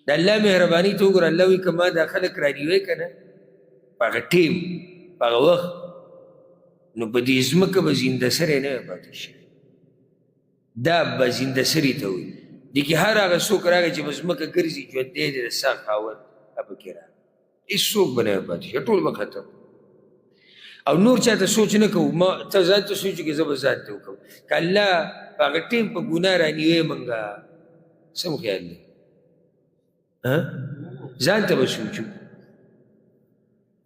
د الله مهرباني ته وګوره، الله وایي که ما دا خلک رانیوی که نه په هغه ټایم، په هغه وخت، نو په دې ځمکه به زنده سری نه وی پاتې شوی. دا به زنده سري ته وایي. دې کې هر هغه څوک راغی چې په ځمکه ګرځي، ژوندی دی، د ساه خاوند، هغه پکې راغی، هېڅوک به نه وی پاتې شوی، ټول به ختم. او نور چا ته سوچ نه کوو، ما ته ځان ته سوچ وکړې، زه به ځان ته وکړم. که الله په هغه ټایم په ګناه رانیوی مونږه، څه مو خیال دی؟ ځان ته به سوچ وکړو.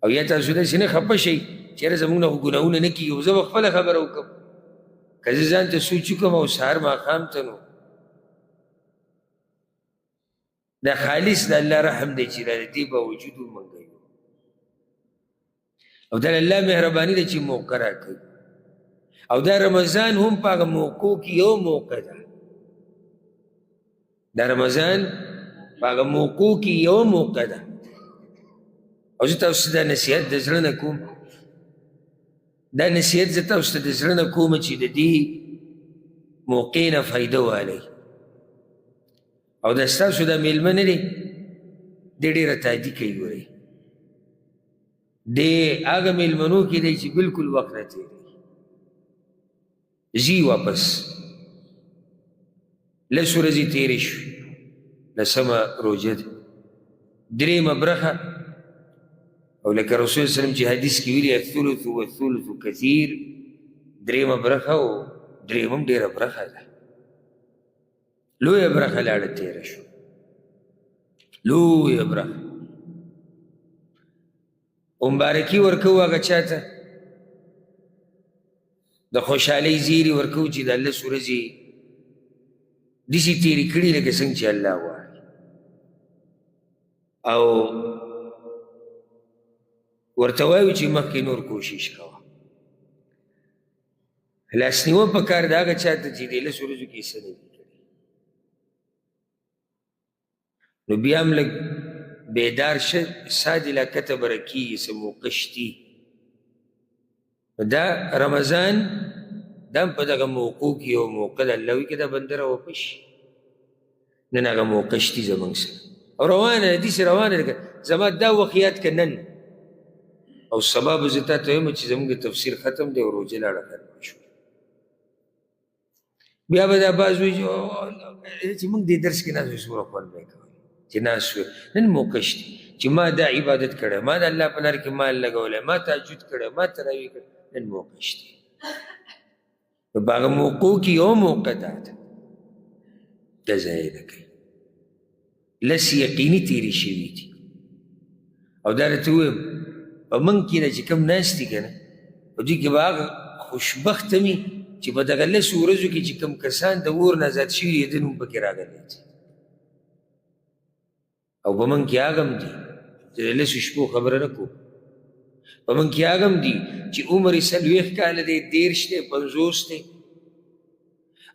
او یا تاسو داسې نه خفه شئ چې یاره زموږ نه خو ګناهونه نه کېږي، خو زه به خپله خبره وکړم. که زه ځان ته سوچ وکړم او سهار ماښام ته، نو دا خالص د الله رحم دی چې دا د دې باوجود هم موږ یو، او دا الله مهرباني ده چې موقع راکوي. او دا رمضان هم په هغه موقعو کې یو موقع ده، دا رمضان په هغه موقعو کې یو موقع ده. او زه تاسو ته دا نصیحت د زړه نه کوم، دا نصیحت زه تاسو ته د زړه نه کوم چې د دې موقع نه فایده والئ. او دا ستاسو دا میلمه نه دی، دی ډېره تادي کوي. ګورئ، دی هغه میلمنو کې دی چې بالکل وخت نه تېروي، ځي واپس. لس ورځې تېرې شوې، لسمه روژه ده، درېیمه برخه. او لکه رسول الله وسلم چې حدیث کې ویلي الثلث والثلث کثیر، درېیمه برخه او درېیمه هم ډېره برخه ده، لویه برخه لاړه تېره شو، لویه برخه. مبارکي ورکوو هغه چا ته، د خوشحالۍ زیري ورکوو چې د لس ورځې داسې تېرې کړي لکه څنګه چې الله غواړي. او ورته وایو چې مخکې نور کوشش کوه. لاسنیوه په کار د هغه چا ته چې د لسو ورځو کې څه نه دي کړي، نو بیا هم لږ بیدار شه، ساه دې لا کته بره کېږي، څه موقع شتي. دا رمضان دا هم په دغه موقعو کې یو موقع ده. الله وایي که دا بنده راوپه شي، نن هغه موقع شتي زموږ سره او روانه ده، داسې روانه ده. زما دا وخت یاد که نن او سبا به زه تا ته وایم چې زموږ تفسیر ختم دی او روژه لاړه ختمه شوه. بیا به دا باز وایي چې موږ دې درس کې ناست یو، څومره خوند به یې کوی چې ناست یو. نن موقع شته چې ما دا عبادت کړی، ما د الله په لار کې مال لګولی، ما تهجد کړی، ما تراویح کړی، نن موقع شته. نو په هغه موقعو کې یو موقع دا ده، دا ضایع نه کوي. لس یقیني تېرې شوي دي. او دا راته ووایم په موږ کې نه چې کوم ناست دي که نه، په دوی کې به هغه خوشبخته وي چې په دغه لسو ورځو کې چې کوم کسان د اور نه ازاد شوي دي، د نوم پکې راغلی دی. او په موږ کې هغه هم دي چې د لسو شپو خبره نه کوم، په موږ کې هغه هم دي چې عمر یې 40 کاله دی، 30 دی، 50 دی،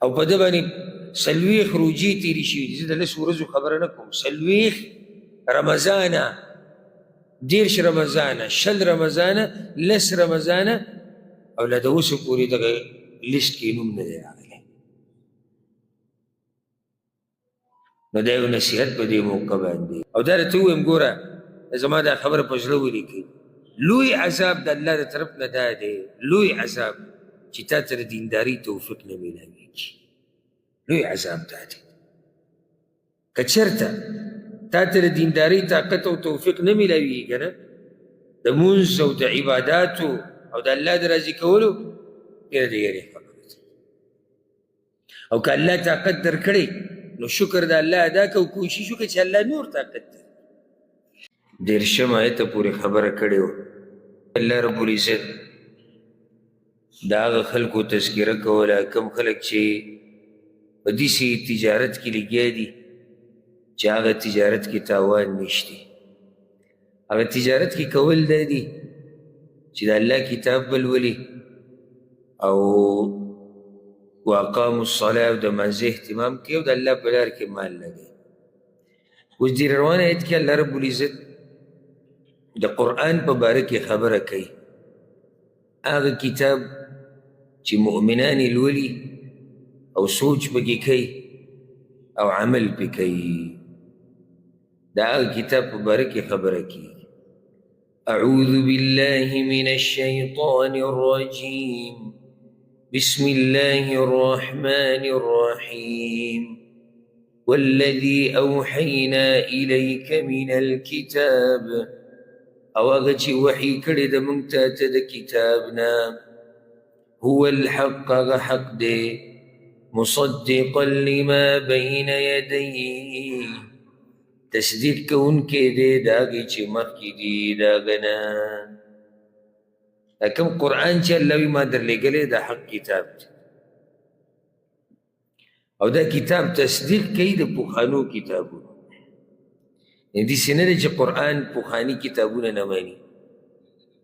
او په ده باندې 40 روژې تېرې شوي دي. زه د لسو ورځو خبره نه کوم، 40 رمضانه، 30 رمضانه، 20 رمضانه، 10 رمضانه، او لا د اوسه پورې دغه لیست کې نوم نه دی راغلی. نو دا یو نصیحت په دې موقع باندې. او دا راته ووایم، ګوره زما دا خبره په زړه ولیکئ، لوی عذاب د الله د طرف نه دا دی، لوی عذاب چې تا ته د دیندارۍ توفیق نه میلاویږي، لوی عذاب دا دی. که چېرته تا ته د دیندارۍ طاقت او توفیق نه میلاویږي که نه، د مونځ او د عباداتو او د الله د راضي کولو، ډېره د یاري خبره ده. او که الله طاقت درکړي نو شکر د الله ادا کړه او کوشش وکړه چې الله نور طاقت درکړي. دېرشم آیت پورې خبره کړې وه. الله رب العزت د هغه خلکو تذکره کوله کوم خلک چې په داسې تجارت کې لګیا دي چې هغه تجارت کې تاوان نشته. هغه تجارت کې کول دا دي چې د الله کتاب به لولي او واقاموا الصلاة او د لمانځه اهتمام کوي او د الله په لار کې مال لګوي. اوس دې روان آیت کې الله رب العزت د قرآن په باره کې خبره کوي، هغه کتاب چې مؤمنان یې لولي او سوچ پکې کوي او عمل پې کوي. د هغه کتاب په باره کې خبره کیږي. اعوذ بالله من الشیطان الرجیم، بسم الله الرحمن الرحیم. والذي اوحینا الیک من الكتاب، او هغه چې وحی کړې ده موږ ته ته د کتاب نه، هو الحق، هغه حق دی، مصدقا لما بین یدیه، تصدیق کوونکی دی د هغې چې مخکې دي د هغه نه. دا کوم قرآن چې الله وایي ما درلېږلی دا حق کتاب دی، او دا کتاب تصدیق کوي د پخوانو کتابونو. یعنې داسې نه دی چې قرآن پخواني کتابونه نه مني،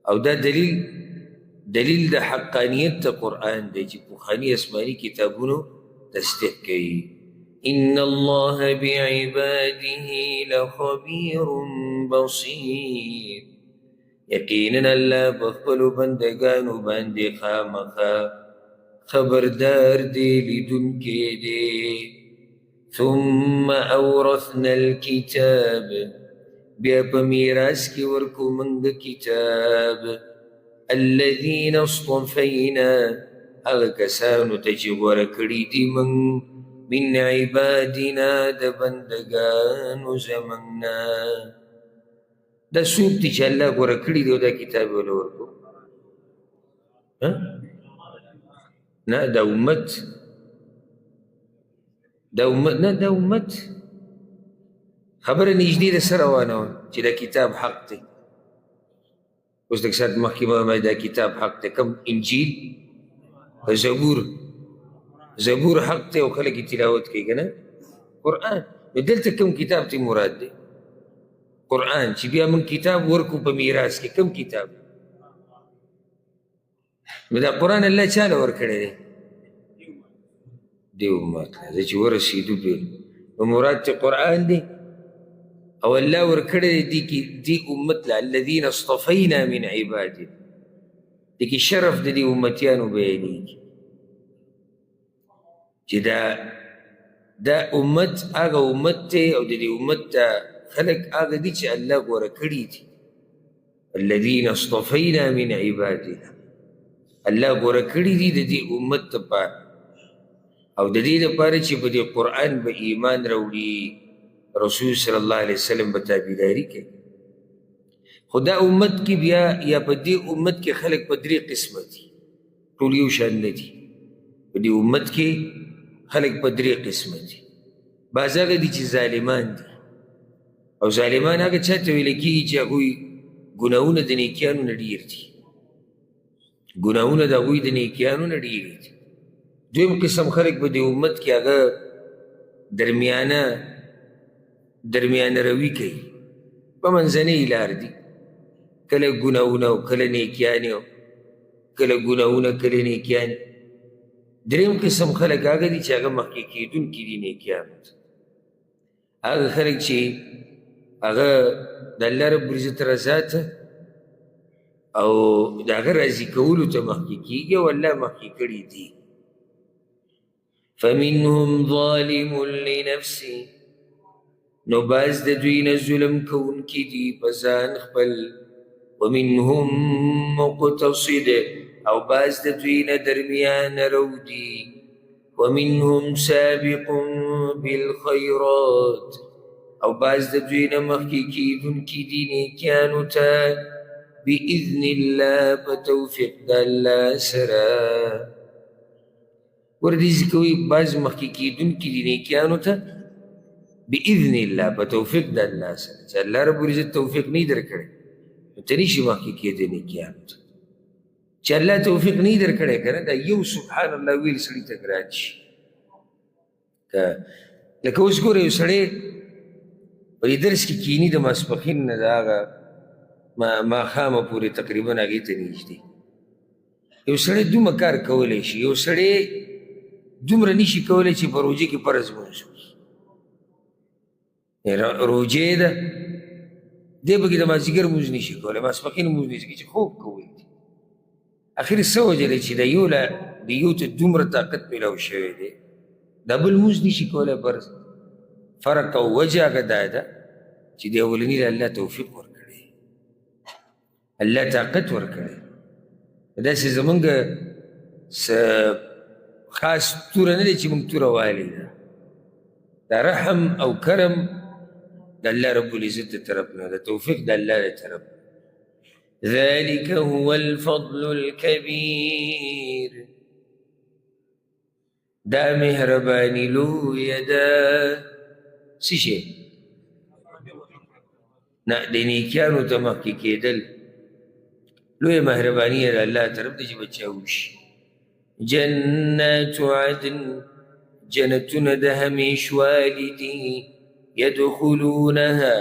او دا دلیل د حقانیت د قرآن دی چې پخواني آسماني کتابونو تصدیق کوي. ان الله بعباده لخبیر بصیر، یقینا الله په خپلو بندګانو باندې خامخا خبردار دی، لیدونکی دی. ثم اورثنا الكتاب، بیا په میراث کې ورکو موږ کتاب، الذین اصطفینا، هغه کسانو ته چې غوره کړي دي موږ، من عبادنا، د بندګانو زموږ نه. دا څوک دي چې الله غوره کړي دي او دا کتاب یې ورله ورکړو؟ نه، دا امت، دا امت نه، دا امت خبره نږدې ده سره روانه وه چې دا کتاب حق دی. اوس لږ ساعت مخکې به وایم دا کتاب حق دی، کوم انجیل، زبور، زبور حق دی او خلک یې تلاوت کوي که نه قرآن. نو دلته کوم کتاب ته مراد دی؟ قرآن، چې بیا موږ کتاب ورکو په میراث کې، کوم کتاب؟ نو دا قرآن الله چا له ورکړی دی؟ دې امت له. زه چې ورسېدو پرې، نو مراد ته قرآن دی او الله ورکړی دی دې کې دې امت له، الذین اصطفینا من عبادنا، دې کې شرف د دې امتیانو بیانېږي چې دا امت هغه امت دی او د دې امت ته خلک هغه دي چې الله غوره کړي دي. الذین اصطفینا من عبادنا، الله غوره کړي دي د دې امت لپاره، او د دې لپاره چې په دې قرآن به ایمان راوړي، رسول صلی الله علیه وسلم به تابعداري کوي. خو دا امت کې بیا یا په دې امت کې خلک په درې قسمه دي، ټول یو شان نه دي. په دې امت کې خلک په درې قسمه دي. بعض هغه دي چې ظالمان دي، او ظالمان هغه چا ته ویل کېږي چې هغوی ګناهونه د نیکیانو نه ډېر دي، ګناهونه د هغوی د نیکیانو نه ډېر دي. دویم قسم خلک په دې امت کې هغه درمیانه روي کوي، په منځنۍ لار دي، کله ګناهونه او کله نیکیانې او کله ګناهونه کله نیکیانې. دریم قسم خلک هغه دي چې هغه مخکې کېدونکي دي نیکیانو ته، هغه خلک چې هغه د الله رب العزت رضا ته او د هغه راضي کولو ته مخکې کېږي او الله مخکې کړي دي. فمنهم ظالم لنفسه، نو بعض د دوی نه ظلم کوونکي دي په ځان خپل، ومنهم مقتصد، او بعض د دوی نه درمیانه رو دي، ومنهم سابق بالخیرات، او بعض د دوی نه مخکې کېدونکي دي نیکیانو ته، بإذن الله، په توفیق د الله سره. ګوره دې ځکه وایي بعض مخکې کېدونکي دي نیکیانو ته بإذن الله، په توفیق د الله سره، چې الله رب العزت توفیق نه درکړی نو ته نشي مخکې کېدی نیکیانو ته. چې الله توفیق نه درکړی که نه، دا یو سبحان الله ویل سړي ته ګران شي. که لکه اوس ګوره یو سړی په دې درس کې کښېني د ماسپښین نه د هغه ماښامه پورې تقریبا هغې ته نږدې، یو سړی دومره کار کولی شي، یو سړی دومره نشي کولی چې په روژه کې فرض لمونځ وکړي. روژه ده، دی پکې د مازدیګر لمونځ نشي کولی، ماسپښین لمونځ نشي کولی، چې خوب کوي. اخر څه وجه ده چې د یو له د یو ته دومره طاقت میلاو شوی دی، دا بل لمونځ نشي کولی فرض. فرق او وجه هغه دا ده چې د اولني له الله توفیق ورکړي، الله طاقت ورکړي. داسې زمونږ څه خاص توره نه دی چې موږ توره والې ده، دا رحم او کرم د الله رب العزت د طرف نه، د توفیق د الله د طرف. ذلك هو الفضل الكبير. دا مهرباني لویه ده. څه شی؟ نه، د نیکیانو ته مخکې کېدل لویه مهرباني ده د الله طرف ده چې بچا وشي. جنات عدن، جنتونه د همیشوالي دي، یدخلونها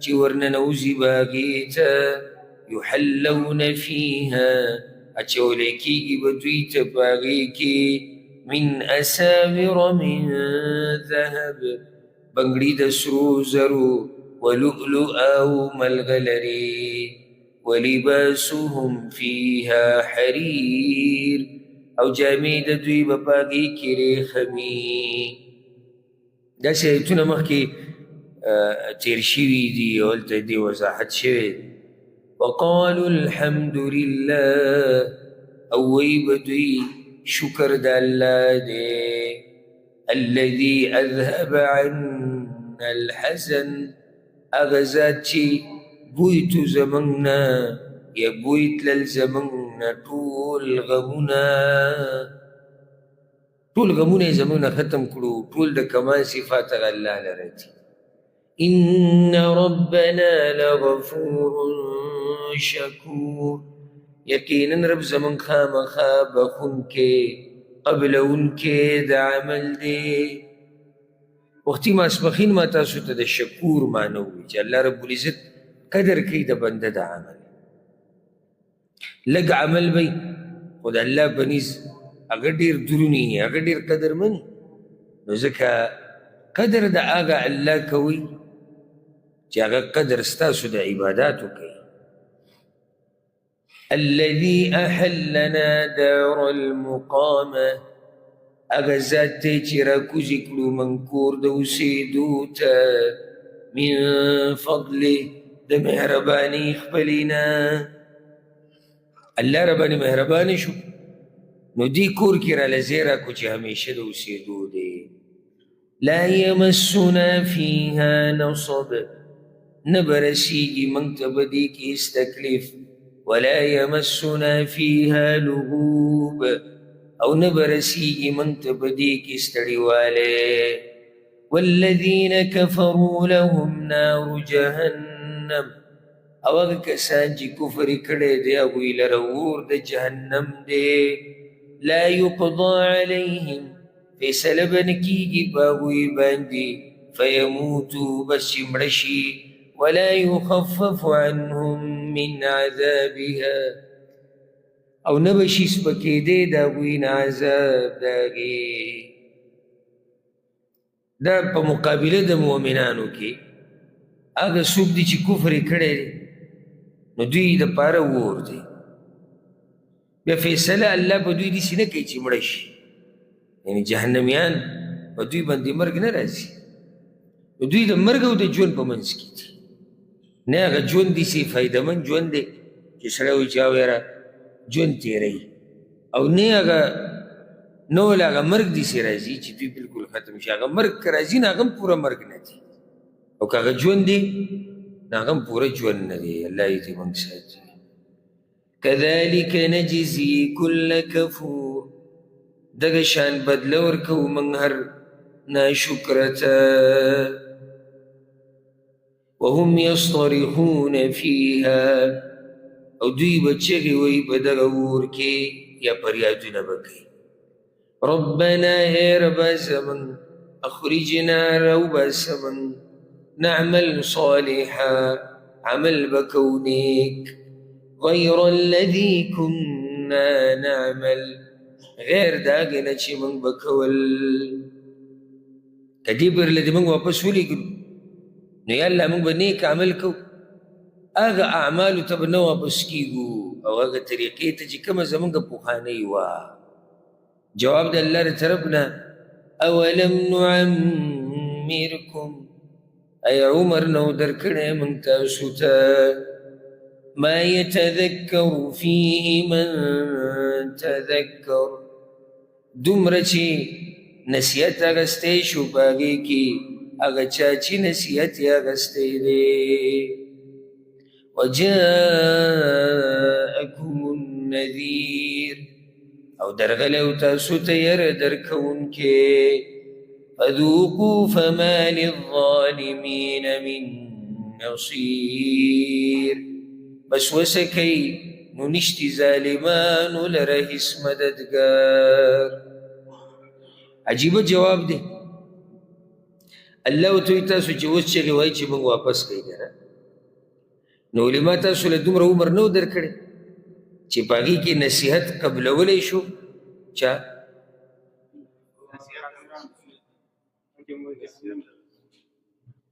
چې ورننوځي به هغې ته، یحلون فیها اچولی کېږي به دوی ته په هغې کې، من اساور من ذهب، بنګړي د سرو زرو، ولؤلؤ او ملغلرې، ولباسهم فیها حریر، او جامې د دوی به په هغې کې رېښمي. داسې ایتونه مخکې تېر شوي دي او هلته دې وضاحت شوی. وقالوا الحمد لله، او وایي به دوی شکر د الله دی، الذي اذهب عنا الحزن، هغه ذات چې بویتو زموږ نه یا بوی تلل زموږ نه ټول غمونه، ټول غمونه یې زموږ نه ختم کړو، ټول د کمال صفات هغه الله لره دي. ان ربنا لغفور شکور، یقینا رب زموږ خامخا بخښونکی قبلونکی د عمل دی. وختي ماسپښین ما تاسو ته د شکور معنی وویل چې الله رب العزت قدر کوي د بنده د عمل. لږ عمل به وي خو د الله په نیز هغه ډېر درونی، هغه ډېر قدرمن. نو ځکه قدر د هغه الله کوي چې هغه قدر ستاسو د عباداتو کوي. الذي أحلنا دار المقامة، هغه ذات دی چې راکوزې کړو موږ کور د اوسېدو ته، من فضله، د مهربانۍ خپلې نه. الله رباني مهرباني شو نو دې کور کې راله ځای راکړو چې همیشه د اوسېدو دی. لا یمسنا فیها نصب، نه به رسېږي موږ ته په دې کې هېڅ تکلیف، ولا یمسنا فیها لغوب، او نه به رسېږي موږ ته په دې کې ستړیوالی. والذین کفروا لهم نار جهنم، او هغه کسان چې کفر یې کړی دی هغوی لره اور د جهنم دی. لا یقضا علیهم، فیصله به نه کېږي په هغوی باندې، فیموتو، بس چې مړه شي، ولا یخفف عنهم من عذابها، او نه به شي سپکېدی د هغوی نه عذاب د هغې. دا په مقابله د مؤمنانو کې هغه څوک دي چې کفر یې کړی دی نو دوی دپاره اور دی. بیا فیصله الله په دوی داسې نه کوي چې مړه شي، یعنې جهنمیان په دوی باندې مرګ نه راځي، نو دوی د مرګ او د ژوند په منځ کې دي. نه هغه ژوند داسې فایدهمند ژوند دی چې سړی وایي چې ویره ژوند تېروي، او نه هغه نه ولا هغه مرګ داسې راځي چې دوی بالکل ختم شي. هغه مرګ که راځي نو هغه هم پوره مرګ نه دی، او که هغه ژوند دی نو هغه هم پوره ژوند نه دی. الله یې دې موږ ساتي. كذلك نجزي كل كفور، دغه شان بدله ورکوو موږ هر ناشکره ته. وهم یصطرخون فیها، او دوی به چغې وهي په دغه اور کې یا فریادونه به کوي. ربنا، ای ربه زموږ، اخرجنا، راوباسه موږ، نعمل صالحا، عمل به کوو نیک، غیر الذي كنا نعمل، غیر د هغې نه چې موږ به کول. که دې پر له دې موږ واپس ولیږلو نو یا الله موږ به نیک عمل کوو، هغه اعمالو ته به نه واپس کېږو او هغه طریقې ته چې کومه زموږ پخوانۍ وه. جواب د الله له طرف نه، اولم نعمرکم، ای عمر نو درکړی موږ تاسو ته ما یتذکر فیه من تذکر، دومره چې نصیحت اخیستی شو په هغې کې هغه چا چې نصیحت یې اخیستی دی. وجاءکم النذیر، او درغلی و تاسو ته یره درکوونکی. فذوقوا فما للظالمین من نصیر، بس وسکئ نو نشتي ظالمانو لره هیڅ مددګار. عجیبه جواب دی. الله ورته وایي تاسو چې اوس چغې وایي چې موږ واپس کړئ که نه، نو ولې ما تاسو له دومره عمر نه و درکړی چې په هغې کې نصیحت قبلولی شو؟ چا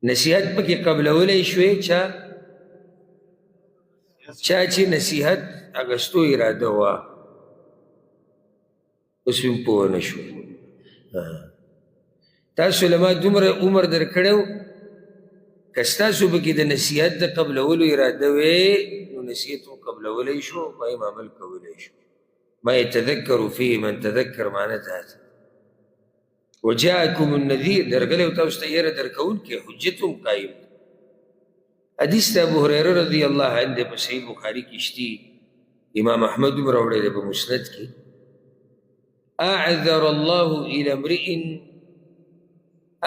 نصیحت پکې قبلولی شوې؟ چا چا چې نصیحت اخیستو اراده وه. اوس مې پوه نه شو. تاسو له ما دومره عمر درکړی و، که ستاسو پکې د نصیحت د قبلولو اراده وې نو نصیحت هم قبلولی شو، په هم عمل کولی شو. ما یتذکر فیه من تذکر معنی دا ده. وجاءکم النذیر، درغلی و تاسو ته یره درکوونکی، حجت هم قایم دی. حدیث د ابو هریره رضی الله عنه دی، په صحیح بخاري کې شتي، امام احمد هم راوړی دی په مسند کې. اعذر الله الى امرئ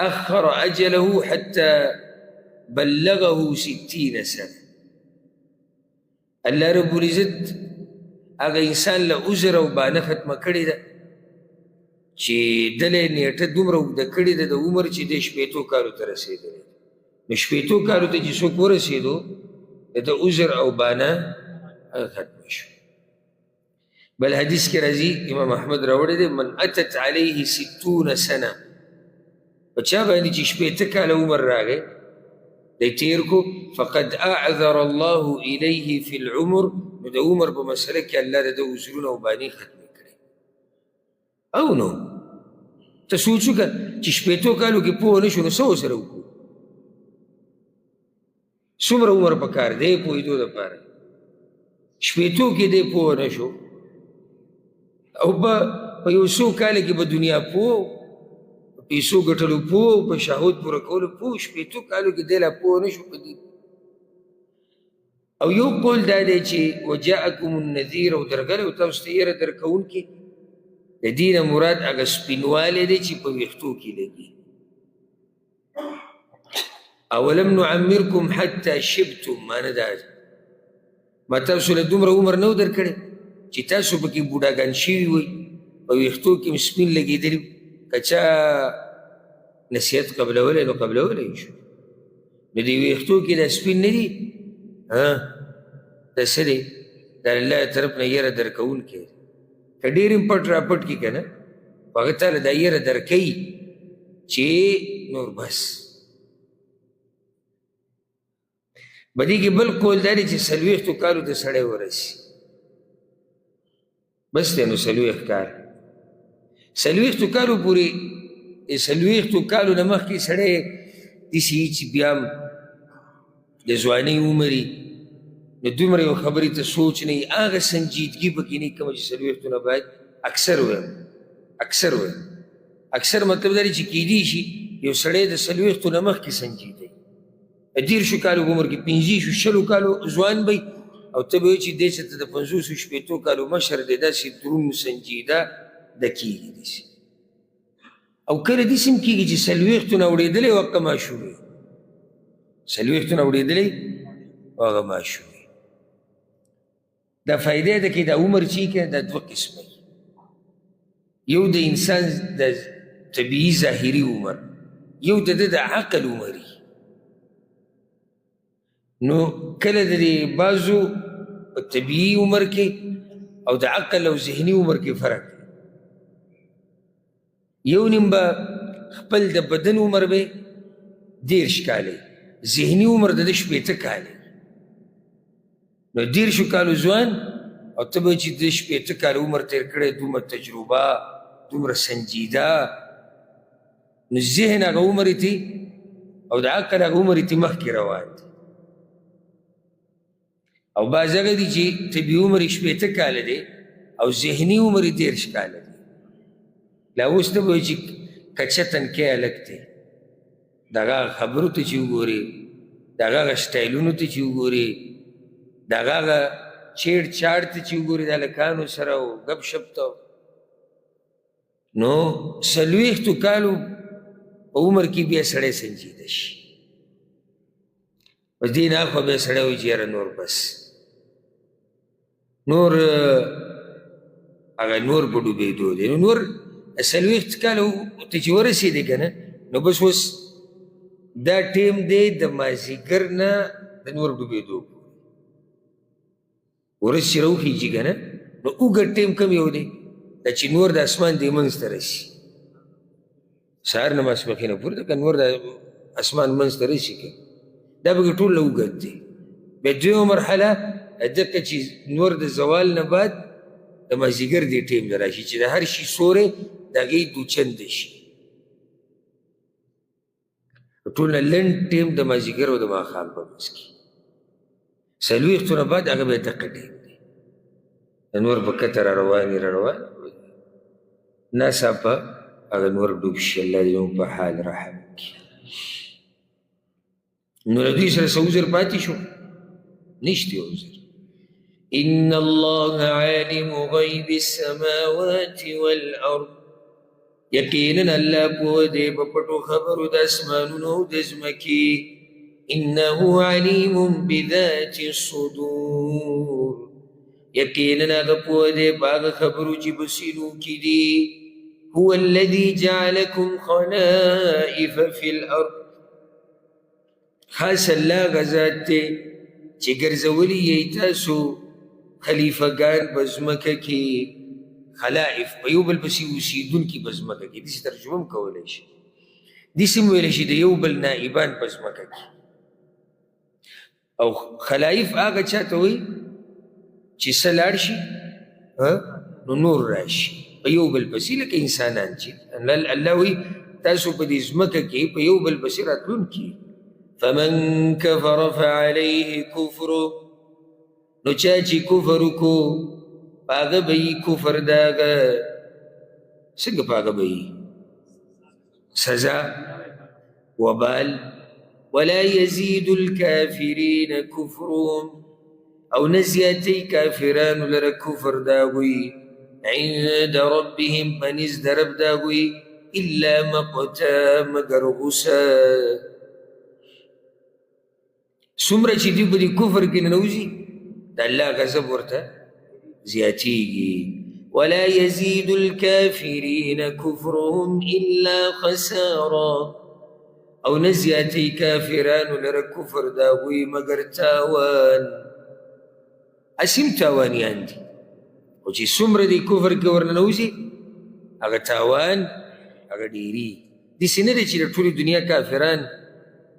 اخر اجله حتى بلغه 60 سنه. الله رب العزت هغه انسان له عذر او بانه ختمه کړې ده چې دله یې نیټه دومره اوږده کړې ده د عمر چې دی 60 کالو ته رسېدلی. نو 60 کالو ته چې څوک ورسېدو د ده عذر او بانه هغه ختمه شو. بل حدیث کې راځي، امام احمد راوړی دی، من اتت علیه 60 سنه، په چا باندې چې 60 کاله عمر راغی دی تیر کو، فقد اعذر الله الیه فی العمر، نو د عمر په مسله کې الله د ده عذرونه او بانې ختمې کړې. او نو ته سوچ وکړه چې 60 کالو کې پوه نه شو نو څه ورسره وکړو؟ څومره عمر پکار دی پوهېدو دپاره؟ 60 کې دی پوه نه شو او په یو څو کاله کې به دنیا پوه، په پیسو ګټلو پوه، په شهوت پوره کولو پوه، 60 کالو کې دی لا پوه نه شو په دې. او یو قول دا دی چې وجاءکم النذیر، او درغلی و تاسو ته یره درکوونکي، د دې نه مراد هغه سپینوالی دی چې په ویښتو کې لګي. اولم نعمرکم حتی شبتم، معنی دا ده ما تاسو له دومره عمر نه و درکړی چې تاسو پکې بوډاګان شوي وئ، په ویښتو کې هم سپین لګېدلي. که چا نصیحت قبلولی نو قبلولی شو. نو دې ویښتو کې دا سپین نه دي، دا څه دی؟ دا الله طرف نه یره درکوونکی دی. که ډېر هم پټ راپټ کړي که نه، خو هغه تا له دا یره درکوي چې نور بس. په دې کې بل قول دا دی چې 40 کالو ته سړی ورسي بس دی، نو 40 کال، 40 کالو پورې، 40 کالو نه مخکې سړی داسې چې بیا هم د ځوانۍ عمر وي، نو دومره یو خبرې ته سوچ نه وي، هغه سنجیدګي پکې نه وي کومه چې 40 نه باید. اکثر وایم، اکثر وایم، اکثر مطلب دا دی چې کیدی شي یو سړی د 40 نه مخکې سنجیده وي، د 30 کالو په عمر کې، 25 20 کالو ځوان به وي، او ته به وایې چې دی چې ته د 50 60 کالو مشر دی، داسې دروند سنجیده د کېږي داسې. او کله داسې هم کېږي چې 40 نه اوړېدلی او هغه ماشوم وي، 40 نه اوړېدلی او هغه ماشوم وي. دا فایده ده کې دا عمر چې که دا دوه قسمه وي، یو د انسان د طبیعي ظاهري عمر، یو د ده د عقل عمر وي. نو کله د دې بعضو په طبیعي عمر کې او د عقل او ذهني عمر کې فرق دی. یو نیم به خپل د بدن عمر به 30 کاله، ذهني عمر د ده 60 کاله. نو 30 کالو ځوان او ته به چې د 60 کالو عمر تېر کړی، دومره تجربه، دومره سنجیده، نو ذهن هغه عمر یې او د عقل هغه عمر یې ترې مخکې روان دی. او بعض هغه دي چې طبیعي عمر یې 60 کاله دی او ذهني عمر یې 30 کاله دی. لا اوس نه به وایي چې کچه تنکی هلک دی، د هغه خبرو ته چې وګورې، د هغه هغه سټایلونو ته چې وګورې، د هغه هغه چیړ چاړ ته چې وګورې د هلکانو سره او ګپ شپ ته، نو 40 کالو په عمر کې بیا سړی سنجیده شي. بس دې نه اخوا بیا سړی وایي چې یاره نور بس، نور هغه نور په ډوبېدو دی. نو نور 40 کالو ته چې ورسېدې که نه، نو بس اوس دا ټیم دی د مازدیګر نه د نور ډوبېدو پورې. ورځ چې راوخېږي که نه، نو اوږد ټیم کوم یو دی؟ دا چې نور د اسمان دې منځ ته رسي، سهار نه ماسپښینه پورته که نور د اسمان منځ ته رسي که دا پکې ټول له اوږد دی. بیا دویمه مرحله دقه چې نور د زوال نه بعد د مازدیګر دې ټیم ته راشي چې د هر شي سوری د هغې دوچنده شي. ټول نه لنډ ټیم د مازدیګر او د ماښام په منځ کې. 40 نه بعد هغه بیا دقه ټیم دی، د نور په کته را روان را روان ناڅاپه هغه نور ډوب شي. الله دې زموږ په حال رحم وکړي. نو له دوی سره څه عذر پاتې شو؟ نشته عذر. إن الله عالم غیب السماوات والأرض، یقینا الله پوه دی په پټو خبرو د اسمانونو او د ځمکې. إنه علیم بذات الصدور، یقینا هغه پوه دی په هغه خبرو چې په سینو کې دي. هو الذي جعلكم خلائف في الأرض، خاص الله هغه ذات دی چې ګرځولي یې تاسو خلیفهګان په ځمکه کې. خلائف په یو بل پسې اوسېدونکي په ځمکه کې، داسې ترجمه هم کولی شي، داسې هم ویلی شي د یو بل نائبان په ځمکه کې. او خلائف هغه چا ته وایي چې څه لاړ شي نو نور راشي په یو بل پسې، لکه انسانان چې الله وایي تاسو په دې ځمکه کې په یو بل پسې راتلونکي. فمن کفر فعلیه کفره، نو چا چې کفر وکړو په هغه به یي کفر د هغه. څنګه په هغه به یي؟ سزا، وبال. ولا يزيد الكافرين كفرهم، او نه زیاتوي کافرانو لره کفر د هغوی عند ربهم، په نزد د رب د هغوی، الا مقتا، مګر غصه. څومره چې دوی په دې کفر کې ننوځي د الله غضب ورته زیاتېږي. ولا يزيد الكافرين كفرهم إلا خسارا، او نه زیاتوي کافرانو لره کفر د هغوی مګر تاوان. هسې هم تاوانیان دي، خو چې څومره دې کفر کې ورننوځي هغه تاوان هغه ډېرېږي. داسې نه دی چې د ټولې دنیا کافران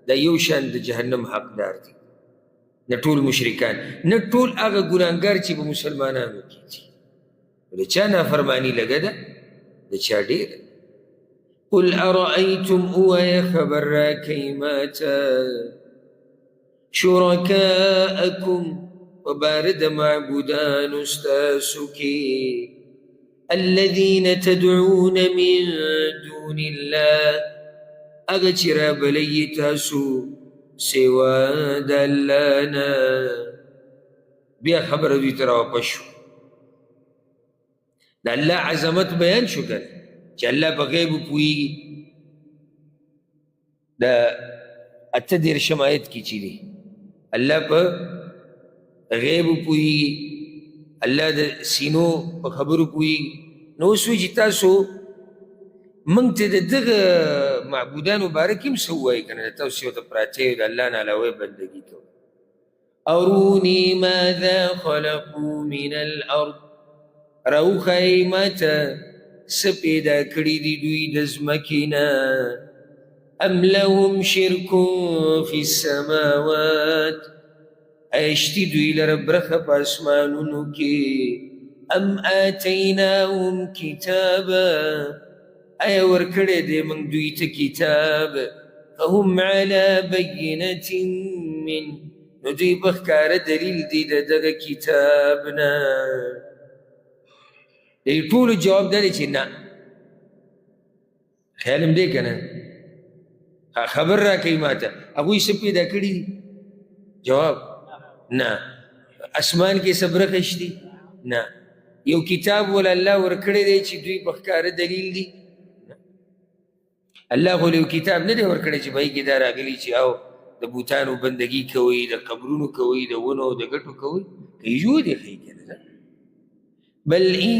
د یو شان د جهنم حقدار دي، نه ټول مشرکان، نه ټول هغه ګناهګار چې په مسلمانانو کې دي. د چا نافرماني لږه ده، د چا ډېره. قل أرأيتم، ووایه خبر راکئ ما ته، شرکاءکم، په باره د معبودانو ستاسو کې، الذين تدعون من دون الله، هغه چې رابلئ تاسو سوا د الله نه. بیا خبره دوی ته راواپس شو، د الله عظمت بیان شو که نه، چې الله په غیب پوهېږي. د 38 آیت کې چې دی الله په غیب پوهېږي، الله د سینو په خبرو پوهېږي. نو اوس وایي چې تاسو موږ ته د دغه معبودانو باره کې هم څه ووایئ که نه، تاسو یو ته پراته یو، د الله نه علاوه یې بندګي کوئ. اروني ماذا خلقوا من الارض، راوښایئ ما ته څه پیدا کړي دي دوی د ځمکې نه. ام لهم شرک فی السماوات، ایا شتي دوی لره برخه په اسمانونو کې. ام آتیناهم کتابا، ایا ورکړی دی موږ دوی ته کتاب. فهم على بینة من، نو دوی په ښکاره دلیل دي د دغه کتاب نه. د دې ټولو جواب دا دی چې نه. خیال هم دی که نه؟ خبر راکوي ما ته، هغوی څه پیدا کړي دي؟ جواب نه. اسمان کې څه برخه شتي؟ نه. یو کتاب ولا الله ورکړی دی چې دوی په ښکاره دلیل دي؟ الله خو یو کتاب نه دی ورکړی چې په هغې کې دا راغلي چې او د بوتانو بندګي کوئ، د قبرونو کوئ، د ونو د ګټو کوئ. که یو دی ښیي که نه. بل إن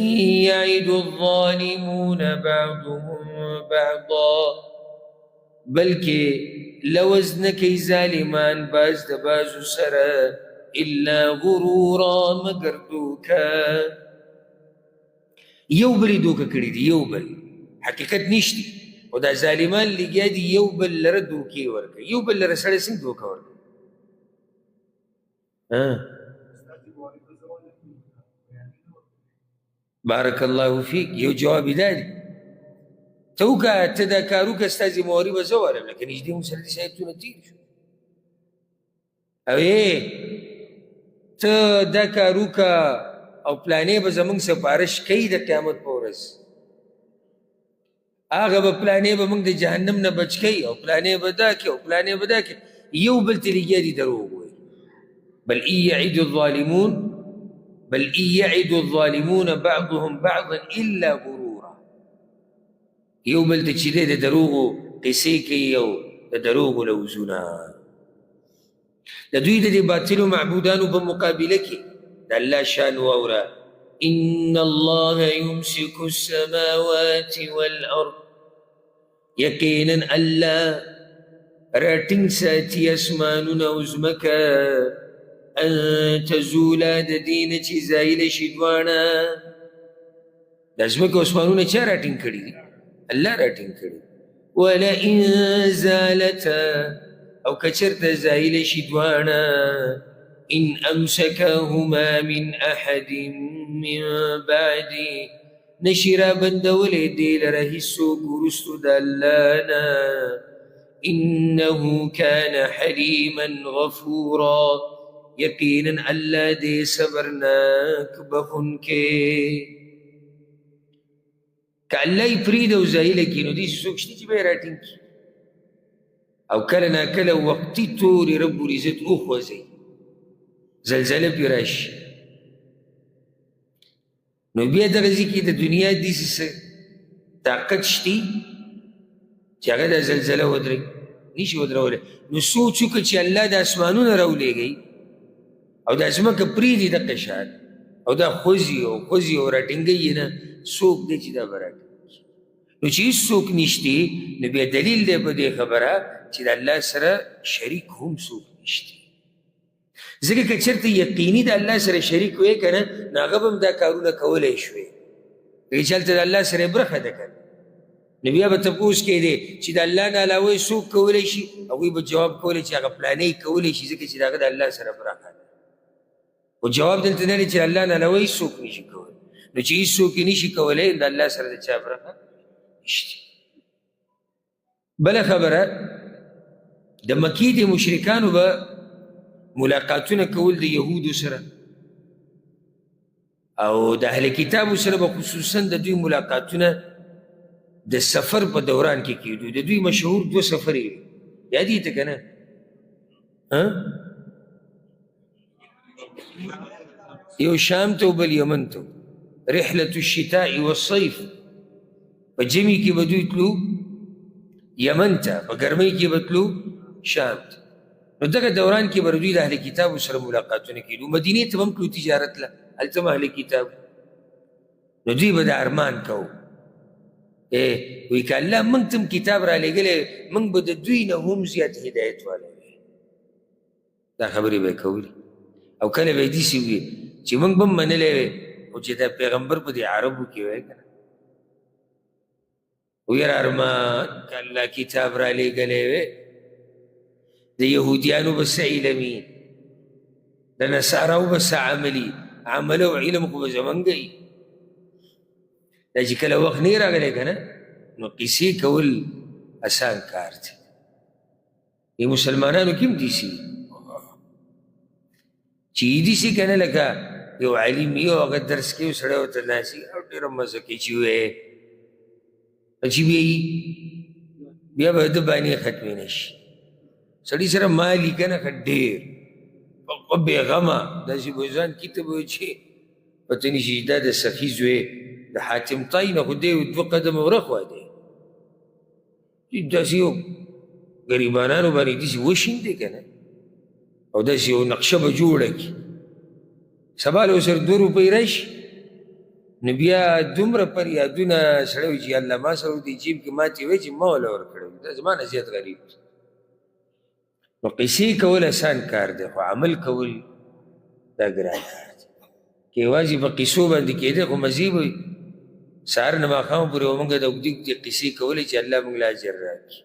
يعد الظالمون بعضهم بعضا، بلکې لوز نه کوي ظالمان باز د بازو سره، الا غرورا، مګر دوکه. یو بل یې دوکه کړي دي، یو بل حقیقت نشتی، خو دا ظالمان لګیا دي یو بل لره دوکې ورکوي. یو بل لره سړی څنګه دوکه ورکوي؟ بارک الله فیک. یو جواب یې دا دی، ته وکړه، ته دا کار وکړه، ستا ذمهواري به زه والم، لکه نږدې مونږ سره داسې آیتونه تېر شو. او ته دا کار وکړه او پلانې به زمونږ سفارش کوي د قیامت په ورځ، هغه به پلانې به موږ د جهنم نه بچ کوي، او پلانې به دا کوي، او پلانې به دا کوي. یو بل ته لګیا دي دروغ وایي. بل إن يعد الظالمون، بل إن يعد الظالمون بعضهم بعضا إلا غرورا. یو بل ته چې دی د دروغو قصې کوي او د دروغو لوزونه. د دوی د دې باطلو معبودانو په مقابله کې د الله شان واوره، إن الله يمسك السماوات والأرض، یقینا الله راټینګ ساتي اسمانونه او ځمکه، ان تزولا، د دې نه چې زایله شي دواړه. د ځمکې او اسمانونه چا راټینګ کړي دي؟ الله راټینګ کړي. ولئن زالتا، او که چېرته زایله شي دواړه، إن أمسكهما من أحد من بعده، نشي را بندولی دې لره هیڅوک وروستو د الله نه، إنه كان حلیما غفورا، یقینا الله دې صبرناک بخښونکی. که الله یې پرېږدي او زایله کړي نو داسې څوک شته چې به یې راټینګ کړي؟ او کله ناکله وقتي تورې رب العزت وخوځوي، زلزله پرې راشي، نو بیا دغه ځای کې د دنیا داسې څه طاقت شتي چې هغه دا زلزله ودروي؟ نشي ودرولی. نو سوچ وکړه چې الله د اسمانونه راولېږي او دا ځمکه پرېږدي دقه شان، او دا خوځي او خوځي او راټینګوي یې نه، څوک دی چې دا به راټینګ کړي؟ نو چې هېڅوک نشتي، نو بیا دلیل دی په دې خبره چې د الله سره شریک هم څوک نشتي. ځکه که چېرته یقیني د الله سره شریک وی که نه، نو هغه به هم دا کارونه کولی شوی، ځکه چې هلته د الله سره یې برخه ده که نه. نو بیا به تپوس کېدی چې د الله نه علاوه یې څوک کولی شي؟ هغوی به جواب کولی چې هغه پلانی کولی شي، ځکه چې د هغه د الله سره برخه ده. خو جواب دلته نه دی چې الله نه علاوه هېڅوک نشي کولی. نو چې هېڅوک یې نشي کولی، د الله سره د چا برخه نشته. بله خبره، د مکې د مشرکانو به ملاقاتونه کول د یهودو سره او د اهل کتابو سره به خصوصا د دوی ملاقاتونه د سفر په دوران کې کېدو. د دوی مشهور دوه سفرې وي، یادې ته که نه؟ یو شام ته او بل یمن ته. رحلة الشتاء والصيف، په ژمي کې به دوی تلو یمن ته، په ګرمۍ کې به تلو شام ته. نو دغه دوران کې به دوی د اهل کتابو سره ملاقاتونه کېدو. مدینې ته به هم تلو تجارت له، هلته هم اهل کتاب. نو دوی به د ارمان کوو، وایي که الله موږ ته هم کتاب رالیږلی، موږ به د دوی نه هم زیات هدایت والا وي. دا خبرې به یې کولې. او کله به یې داسې وي چې موږ به هم منلی وی، خو چې دا پیغمبر په دې عربو کې وی که نه، ویره ارمان که الله کتاب رالیږلی وی، د یهودیانو به څه علم وي، د نصاراو به څه عملي عمل او علم خو به زمونږ وي. دا چې کله وخت نه راغلی که نه، نو قصې کول اسان کار دی. دې مسلمانانو کې هم داسې چې داسې که نه، لکه یو عالم یو هغه درس کوي، سړی ورته ناست وي او ډېره مزه کوي چې وایي، چې بیایي بیا به ده بانې ختمې نه شي. سړي سره مال یې که نه ښه ډېر په بېغمه داسې به ځان کي، ته به چې پته نه شي دا د سخي زوی د حاتم طای نه خو دی دوه قدمه ورخوا دی، داسې یو غریبانانو باندې داسې وشیندې که نه، او داسې یو نقشه به جوړه کړي، سبا له ورسره دوه روپۍ راشي، نو بیا دومره فریادونه سړی وایي چې الله ما سره دې جیب کې ماتې وی چې ما وله ورکړی، دا زما نه زیات غریب دی. نو قصې کول اسان کار دی، خو عمل کول دا ګران کار دی. که یوازې په قصو باندې کېدی خو مزې به وي، سهار نه ماښام پورې به موږ د اوږدې اوږدې قصې کولې چې الله موږ له اجر راکړي،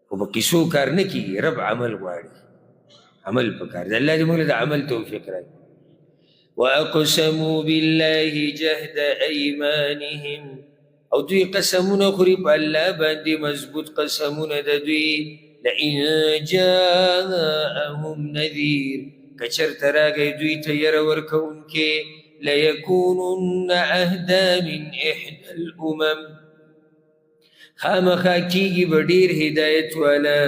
خو په قصو کار نه کېږي. رب عمل غواړي، عمل پکار دی. الله دې موږ له د عمل توفیق راکړي. وأقسموا بالله جهد أيمانهم، او دوی قسمونه خوري په الله باندې مضبوط قسمونه د دوی، لئن جاءهم نذیر، که چېرته راغی دوی ته یره ورکوونکی، لیکونن اهدی من احدی الامم، خامخا کېږي به ډېر هدایت والا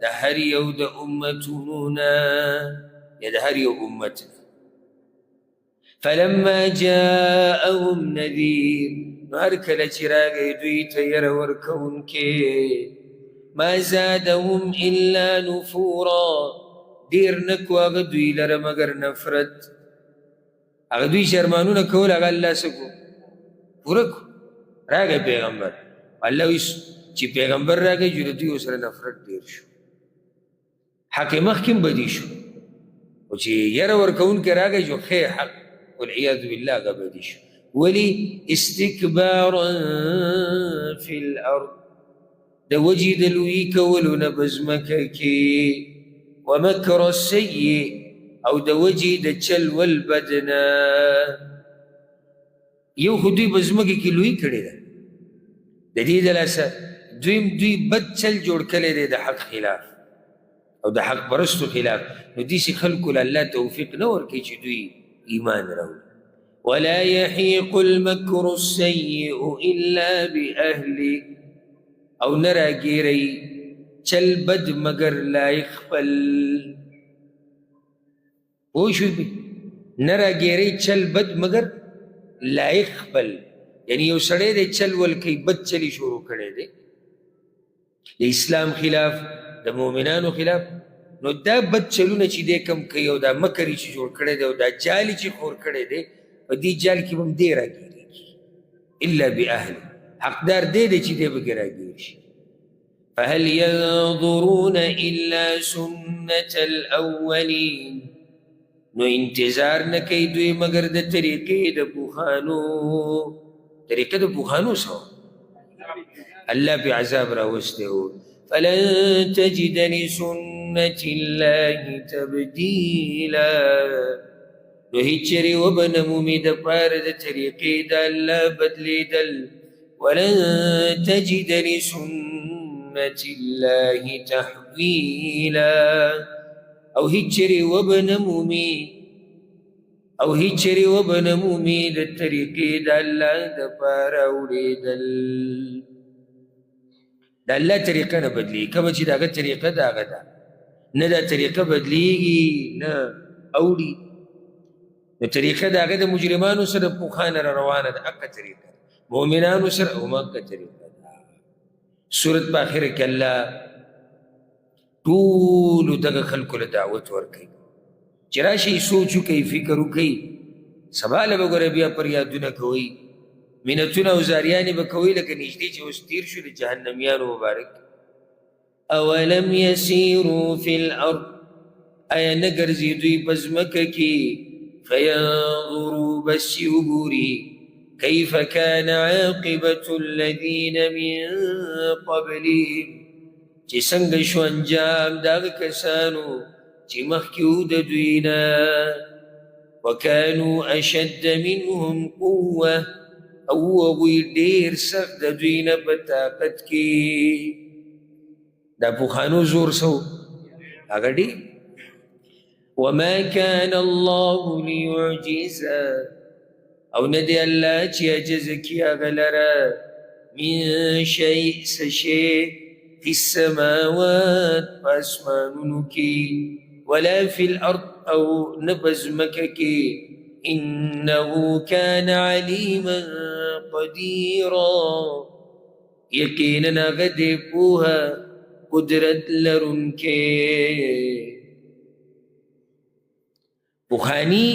د هر یو د امتونو نه، یا د هر یو امت نه. فلما جاءهم نذیر، نو هر کله چې راغی دوی ته یره ورکوونکی، ما زادهم الا نفورا، ډېر نه کړو هغه دوی لره مګر نفرت. هغه دوی چې ارمانونه کول هغه الله څه کړو؟ پوره کړو. راغی پیغمبر، الله وایي چې پیغمبر راغی چې د دوی ورسره نفرت ډېر شو، حق یې مخکې هم بدي شو، خو چې یره ورکوونکی راغی چې ښی حق والعیاذ بالله هغه بدي شو. ولې؟ استکبارا فی الارض، د وجې د لویي کولو نه په ځمکه کې، ومکر السیء، او د وجې د چل والبد نه. یو خو دوی په ځمکه کې لویي کړې ده د دې د لاسه، دویم دوی بد چل جوړ کړی دی د حق خلاف او د حق پرستو خلاف، نو داسې خلکو له الله توفیق نه ورکوي چې دوی ایمان راوړي. ولا يحيق المكر السيء إلا بأهله، او نه راګیري چل بد مګر لایق خپل. پوه شوې پرې؟ نه راګیري چل بد مګر لایق خپل، یعنی یو سړی دی چل ول کوي، بد چل یې شروع کړی دی د اسلام خلاف، د مؤمنانو خلاف، نو دا بد چلونه چې دی کم کوي او دا مکر یې چې جوړ کړی دی او دا جال یې چې خور کړی دی، په دې جال کې به هم دی راګیرېږي. الا بأهله، حقدار دی دی چې دی پکې راګیر شي. فهل ينظرون إلا سنة الأولين، نو انتظار نه کوي دوی مګر د طریقې د پوخانو. طریقه د پوخانو څه وه؟ الله پې عذاب راوستی و. فلن تجد لسنة الله تبدیلا، نو هیڅ چېرې وبه نه مومي دپاره د طریقې د الله بدلېدل. ولن تجد لسنة الله تحویلا، او هیڅ چېرې وبه نه مومي، او هیڅ چېرې وبه نه مومي د طریقې د الله دپاره اوړېدل. د الله طریقه نه بدلېږي، کومه چې د هغه طریقه ده هغه ده، نه دا طریقه بدلېږي نه اوړي. نو طریقه د هغه د مجرمانو سره پخوا نه را روانه ده، هغه طریقه مؤمنانو سره هم هغه طریقه ده. سورت په آخره کې الله ټولو دغه خلکو له دعوت ورکوي چې راشئ، سوچ وکړئ، فکر وکړئ، سبا له به ګوره بیا فریادونه کوئ، منتونه او زاریانې به کوئ، لکه نږدې چې اوس تېر شو د جهنمیانو مبارک. اولم یسیروا فی الارض، آیا نه ګرځي دوی په ځمکه کې، فینظروا بس چې وګوري، کیف کان عاقبة الذین من قبلهم، چې څنګه شو انجام د هغه کسانو چې مخکې وو د دوی نه، وکانو اشد منهم قوة، او هغوی ډېر سخت د دوی نه په طاقت کې. دا پخوانو زور څه و؟ هغه ډېر. وما كان الله ليعجزه، او نه دی الله چې عجز کړي هغه لره من شيء څه شی في السماوات په اسمانونو کې، ولا في الأرض او نه په ځمکه کې، إنه كان عليما قديرا، یقینا هغه دی پوهه قدرت لرونکی. پخواني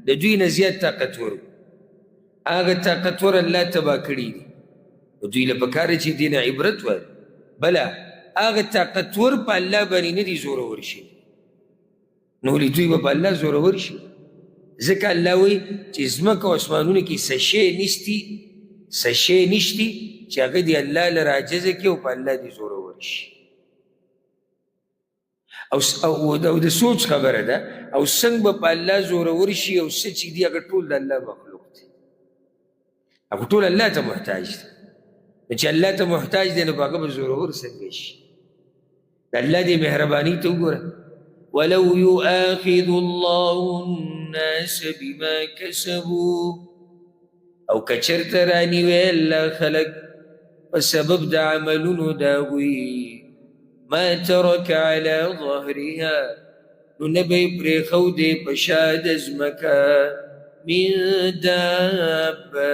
د دوی نه زیات طاقتور، هغه طاقتور الله تباه کړي دي، نو دوی له پکار چې دې نه عبرت وایي. بله هغه طاقتور په الله باندې نه دي زورور شي، نو ولې دوی به په الله زورور شي؟ ځکه الله وایي چې ځمکه او اسمانونو کې څه شی نشتي، څه شی نشتي چې هغه دې الله له راعجزه کړي او په الله دې زورور شي. او او د سوچ خبره ده، او څنګه به په الله زورور شي او څه چې دي هغه ټول د الله مخلوق دی، هغه ټول الله ته محتاج دی. نو چې الله ته محتاج دی نو په هغه به زورور څنګه شي؟ د الله دې مهرباني ته وګوره. ولو يؤاخذ الله الناس بما كسبوا، او که چېرته رانیوی الله خلک په سبب د عملونو د هغوی، ما ترک على ظهرها، نو نه به یې پرېښودې په شا د ځمکه من دابه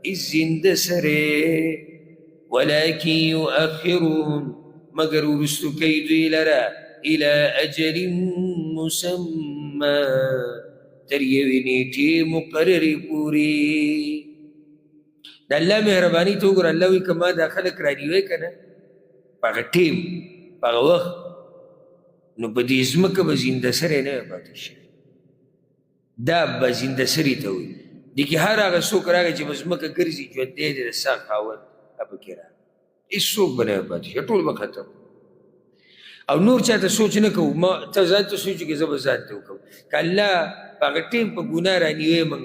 هېڅ زنده سرې، ولكن يؤخرهم، مګر وروستو کوي دوی لره إلى أجل مسمى، تر یوې نېټې مقررې پورې. د الله مهرباني ته وګوره، الله وایي که ما دا خلک رانیوی که نه په هغه ټیم په هغه وخت، نو په دې ځمکه به زنده سری نه وی پاتې شوی. دا به زنده سري ته وایي. دې کې هر هغه څوک راغی چې په ځمکه ګرځي ژوندی دی د ساه خاوند، هغه پکې راغی، هېڅوک به نه وی پاتې شوی، ټول به ختم. او نور چاته سوچ نه کوو، ما ته ځان ته سوچ وکړې، زه به ځان ته وکړم. که الله په هغه ټیم په ګناه رانیوی موږ،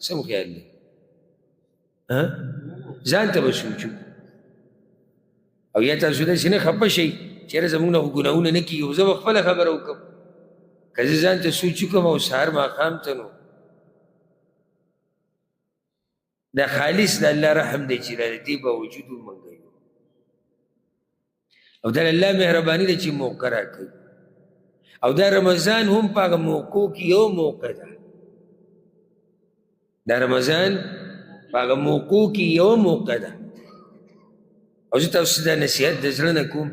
سم خیال دی ځان ته به سوچ وکړو. او یا تاسو داسې نه خفه شئ چې یاره زموږ نه خو ګناهونه نه کېږي، خو زه به خپله خبره وکړم. که زه ځان ته سوچ وکړم او سهار ماښام ته، نو دا خالص د الله رحم دی چې دا د دې باوجود هم موږ یو، او دا الله مهرباني ده چې موقع راکوي. او دا رمضان هم په هغه موقعو کې یو موقع ده، دا رمضان په هغه موقعو کې یو موقع ده. او زه تاسو ته دا نصیحت د زړه نه کوم،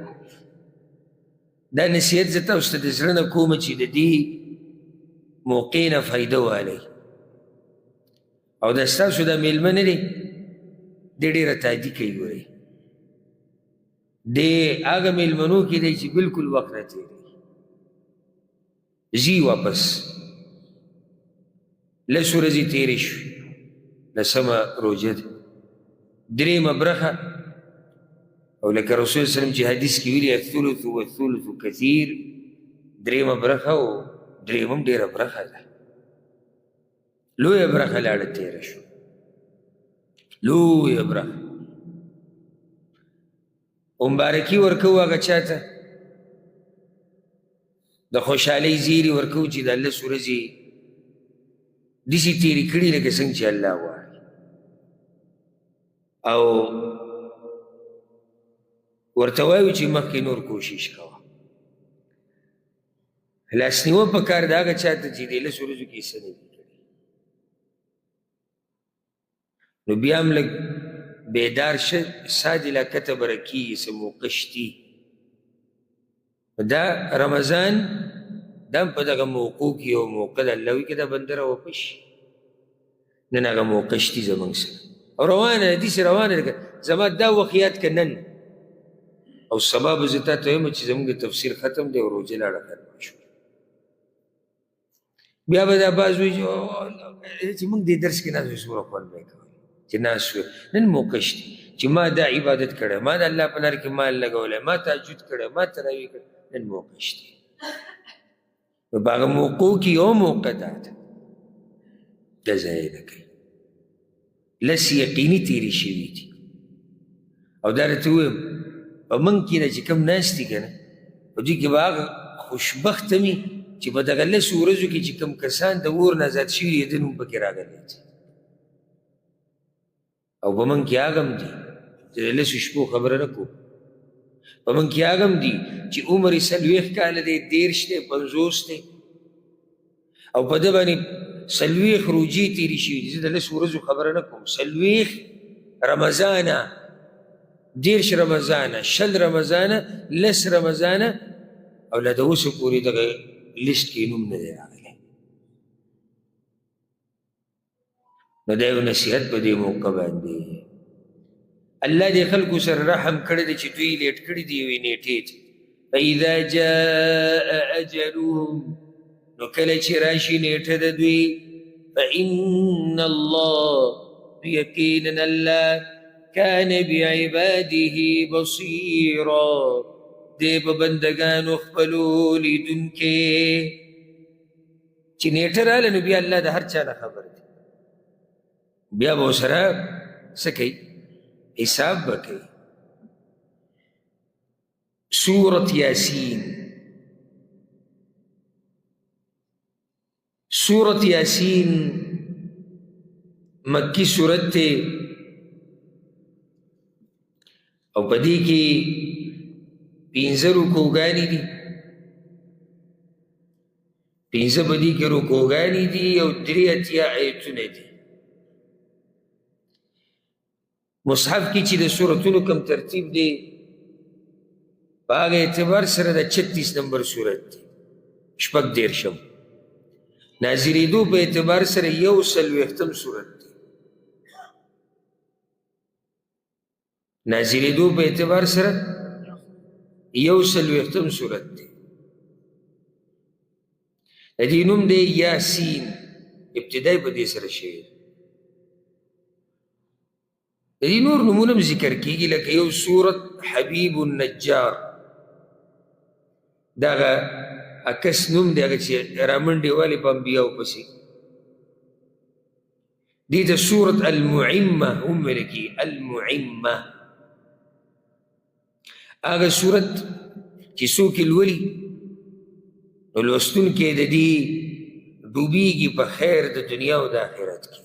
دا نصیحت زه تاسو ته د زړه نه کوم چې د دې موقع نه فایده والئ. او دا ستاسو دا مېلمه نه دی، دی ډېره تادي کوي. ګورئ، دی هغه مېلمنو کې دی چې بالکل وخت نه تېروي، ځي واپس. لس ورځې تېرې شوې، لسمه روژه ده، درېیمه برخه. او لکه رسول الله وسلم چې حدیث کې ویلي الثلث والثلث کثیر، درېیمه برخه او درېیم هم ډېره برخه ده، لویه برخه لاړه تېره شوه، لویه برخه. مبارکي ورکوو هغه چا ته، د خوشحالۍ زیري ورکوو چې د لس ورځې داسې تېرې کړي لکه څنګه چې الله غواړي. او ورته وایو چې مخکې نور کوشش کوه. لاسنیوه په کار د هغه چا ته چې دې لسو ورځو کې څه نه دي کړي، نو بیا هم لږ بیدار شه، ساه دې لا کته بره کېږي، څه موقع شتي. دا رمضان دا هم په دغه موقعو کې یو موقع ده. الله وایي که دا بنده راوپه شي، نن هغه موقع شتي زموږ سره او روانه ده، داسې روانه ده. زما دا وخت یاد که نن او سبا به زه تا ته وایم چې زموږ تفسیر ختم دی او روژه لاړه ختمه شوه. بیا به دا باز وایي چې موږ دې درس کې ناست یو، څومره خوند به یې کوی چې ناست وي. نن موقع شته چې ما دا عبادت کړی، ما د الله په لار کې مال لګولی، ما تهجد کړی، ما تراویح کړی، نن موقع شته. نو په هغه موقعو کې یو موقع دا ده، دا ضایع نه کوي. لس یقیني تېرې شوي دي. او دا راته ووایم په موږ کې نه چې کوم ناست دي که نه، په دوی کې به هغه خوشبخته وي چې په دغه لسو ورځو کې چې کوم کسان د اور نه ازاد شوي دي، د نوم پکې راغلی دی. او په موږ کې هغه هم دي چې د لسو شپو خبره نه کوم، په موږ کې هغه هم دي چې عمر یې 40 کاله دی، 30 دی، 50 دی، او په ده باندې 40 روژې تېرې شوي دي. زه د لسو ورځو خبره نه کوم، 40 رمضانه، 30 رمضانه، 20 رمضانه، 10 رمضانه، او لا د اوسه پورې دغه لیست کې نوم نه دی راغلی. نو دا یو نصیحت په دې موقع باندې الله دې خلکو سره رحم کړی دی چې دوی لیټ کړي دي یوې نیټې ته. فإذا جاء أجلهم، نو کله چې راشي نیټه د دوی، فإن الله، یقینا الله کان بعباده بصیرا، دی په بندګانو خپلو لیدونکی. چې نیټه راله نو بیا الله د هر چا نه خبر دی، بیا به ورسره څه کوي؟ حساب به کوي. سورة یاسین، سورة یاسین مکی سورت دی، او په دې کې 5 رکوګانې دي، 5 په دې کې رکوګانې دي او 83 آیتونه دي. مصحف کې چې د سورتونو کوم ترتیب دی په هغه اعتبار سره د 36 نمبر سورت دی، 36 نازلېدو په اعتبار سره 41 سورت دی، نازلېدو په اعتبار سره 41 سورت دی. د دې نوم دی یاسین، ابتدا په دې سره شوې ده. د دې نور نومونه هم ذکر کېږي، لکه یو سورت حبیب النجار، دغه اکس نوم دی هغه چې رامنډې والې په انبیاو پسې. دې ته سورت المعمه هم ویل کېږي، المعمه هغه سورت چې څوک یې لولي نو لوستونکی د دې ډوبېږي په خیر د دنیا او د آخرت کې.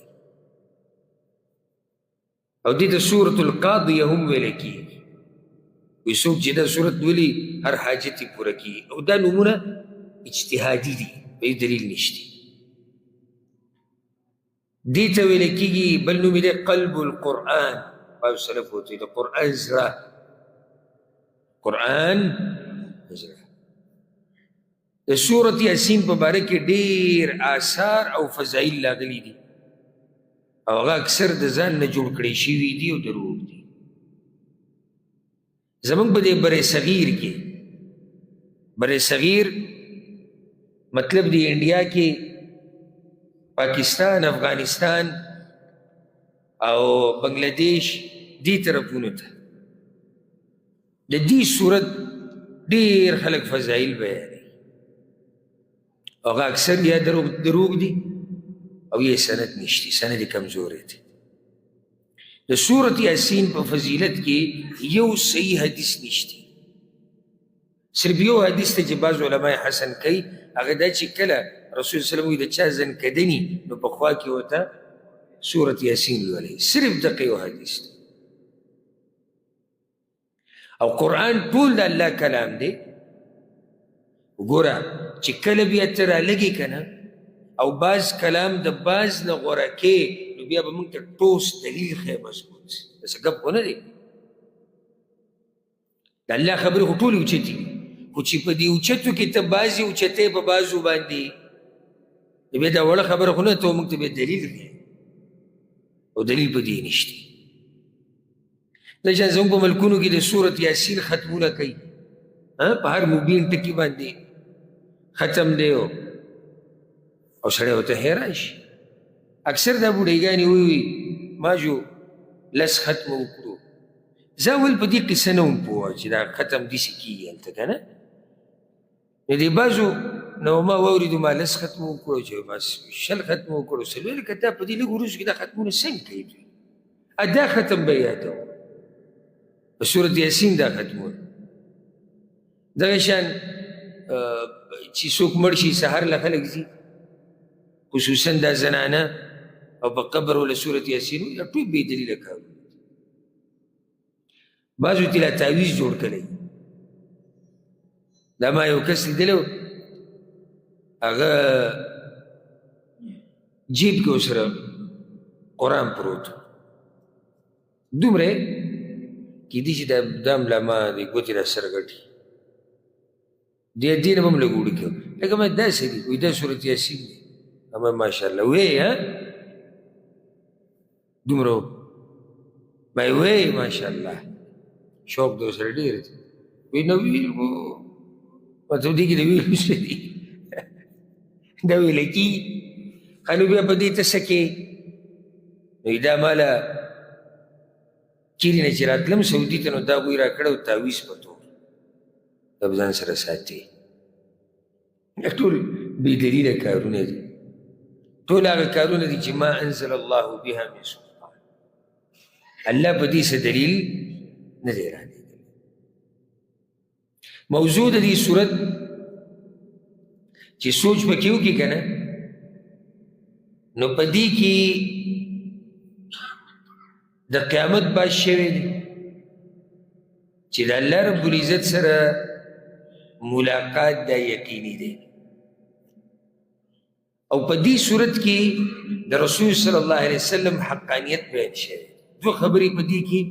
او دې ته سورت القاضیه هم ویل کېږي، وایي څوک چې دا سورت لولي هر حاجت یې پوره کېږي. او دا نومونه اجتهادي دي، په دې دلیل نشته. دې ته ویل کېږي بل نوم یې دی قلب القرآن، بعضو سلف ورته وایي د قرآن زړه، قرآن زړه. د سورت یاسین په باره کې ډېر آثار او فضایل راغلي دي، او هغه اکثر د ځان نه جوړ کړی شوي دي او دروغ دي. زموږ په دې بر صغیر کې، بر صغیر مطلب دی انډیا کې، پاکستان، افغانستان او بنگلادیش دې طرفونو ته د دې صورت ډېر خلک فضایل بیانوي، هغه اکثر یا دروغ دي او یې سند نشته، سند یې کمزوری دی. د سورت یاسین په فضیلت کې یو صحیح حدیث نشته، صرف یو حدیث ته چې بعض علما یې حسن کوي، هغه دا چې کله رسول صلی الله علیه وسلم وایي د چا ځن کدني نو په خوا کې ورته سورت یاسین لولئ، صرف دغه یو حدیث دی. او قرآن ټول د الله کلام دی. وګوره چې کله بیا ته رالږې که نه او بعض کلام د بعض نه غوره کې، نو بیا به موږ ته ټوس دلیل ښیې مضبوط، داسې ګپ خو نه دی. د الله خبرې خو ټولې اوچتې دي، خو چې په دې اوچتو کې ته بعضې اوچتې په بعضو باندې، نو بیا دا وړه خبره خو نه، ته موږ ته بیا دلیل ښیې، او دلیل په دې نشته. دا شان زموږ په ملکونو کې د سورت یاسین ختمونه کوي، په هر مبین ټکي باندې ختم دی، او سړی ورته حیران شي. اکثر دا بوډیګانې وایي ما جو 10 ختمه وکړو. زه اول په دې قصه نه وم پوه چې دا ختم داسې کېږي هلته که نه. نو دې بعضو نو ما واورېدو ما 10 ختمه وکړو، چې ما 20 ختمه وکړو، سلوې لکه دا په دې لږو ورځو کې دا ختمونه څنګه کوي دوی؟ دا ختم به یادوم. په سورت یاسین دا ختمول. دغه شان چې څوک مړ شي سهار له خلک ځي، خصوصا دا زنانه، او په قبر وله سورت یاسین، دا ټول بې دلیله کارونه. بعضو تې لا تعویذ جوړ کړی. دا ما یو کس لیدلی و، هغه جیب کې ورسره قرآن پروت و، دومره کېدی چې دا هم لا ما د ګوتې را سره ګټي، دې نه به هم لږ وړوکی و. لکه ما داسې دي، وایي دا سورت یاسین دی. ما ماشاءالله وایي ها دومره و، ما یې وایي ماشاءالله شوق د ورسره ډېر دی. وایي نه ویل مطلب دې کې د ویلو څه دي، دا ویل کېږي. ښه نو بیا په دې ته څه کوې؟ نو دا ما له چېرې نه چې راتلم سعودي ته، نو دا هغوی راکړی و تعویذ په تور، دا به ځان سره ساتې. دا ټول بې دلیله کارونه دي، ټول هغه کارونه دي چې ما انزل الله بها من سلطان، الله په دې څه دلیل نه دی رالېږلی. موضوع د دې صورت چې سوچ پکې وکړي که نه، نو په دې کې د قیامت باز شوی دی چې د الله رب العزت سره ملاقات دا یقیني دی. او په دې صورت کې د رسول صلی الله علیه وسلم حقانیت بیان شوی. دوه خبرې په دې کې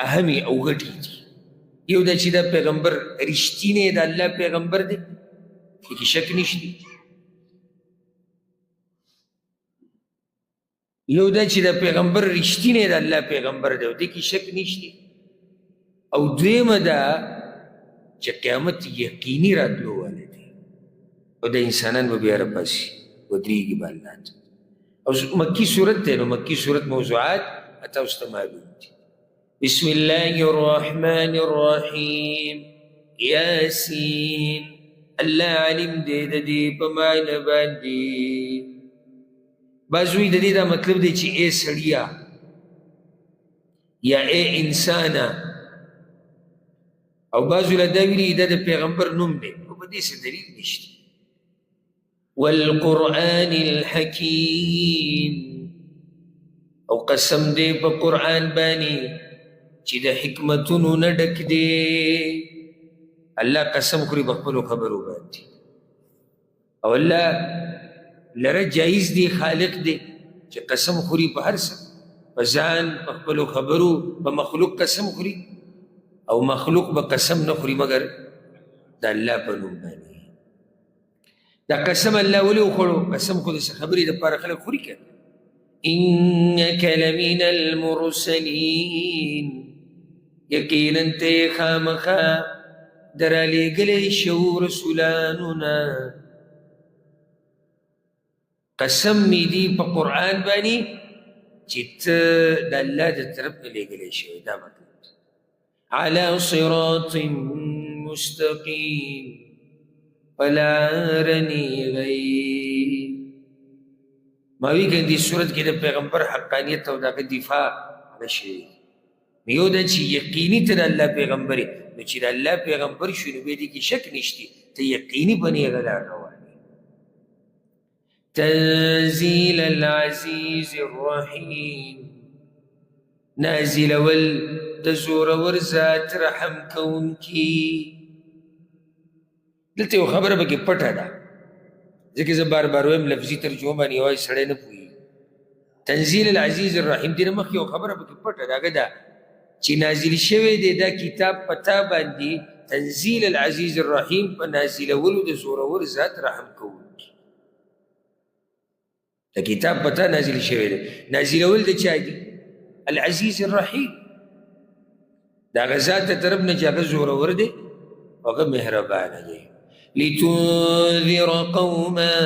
اهمې او غټې دي. یو دا چې دا پیغمبر رښتینی د الله پیغمبر دی، دې کې شک نشته. یو دا چې دا پیغمبر رښتینی د الله پیغمبر دی، دې کې شک نشته. او دویمه دا چې قیامت یقیني راتلو والی دی، او د انسانان به بیا راپاڅي ودرېږي به الله ته. او مکي سورت دی، نو مکي سورت موضوعات تاسو ته معلوم دي. بسم الله الرحمن الرحیم یاسین. الله عالم دی د دې په معنا باندې. بعض وایي د دې دا مطلب دی چې ای سړیه یا ای انسانه، او بعضو له دا ویلي دا د پیغمبر نوم دی، خو په دې څه دلیل نشته. والقرآن الحکیم، او قسم دی په قرآن باندې چې د حکمتونو نه ډک دی. الله قسم خوري په خپلو خبرو باندې، او الله لره جایز دی، خالق دی چې قسم خوري په هر څه، په ځان، په خپلو خبرو، په مخلوق قسم خوري، او مخلوق به قسم نه خوري مګر د الله په نوم باندې. دا قسم الله ولې وخوړو؟ قسم خو د څه خبرې دپاره خلک خوري که نه. انک لمن المرسلین، یقینا ته یې خامخا د رالېږلی شوو رسولانو نه. قسم مې دی په قرآن باندې چې ته د الله د طرف نه لېږلی شوی، دا مطلب دی. علی صراط مستقیم، په لاره نیغی. ما وی که دې صورت کې د پیغمبر حقانیت او د هغه دفاع هغه شوی. یو دا چې یقیني ته د الله پیغمبر یې، نو چې د الله پیغمبر شو نو بیا دې کې شک نشته، ته یقیني په نیغه لار روان یې. تنزیل العزیز الرحیم، نازلول د زورور ذات رحم کوونکي. دلته یو خبره پکې پټه ده، ځکه زه بار بار وایم لفظي ترجمه باندې یوازې سړی نه پوهېږي. تنزیل العزیز الرحیم دې نه مخکې یو خبره پکې پټه ده، هغه ده چې نازل شوی دی دا کتاب په تا باندې، تنزیل العزیز الرحیم، په نازلولو د زورور ذات رحم کوونکي. دا کتاب په تا نازل شوی دی، نازلول د چا دي؟ العزیز الرحیم، د هغه ذات د طرف نه چې هغه زورور دی هغه مهربانه دی. لتنذر قوما،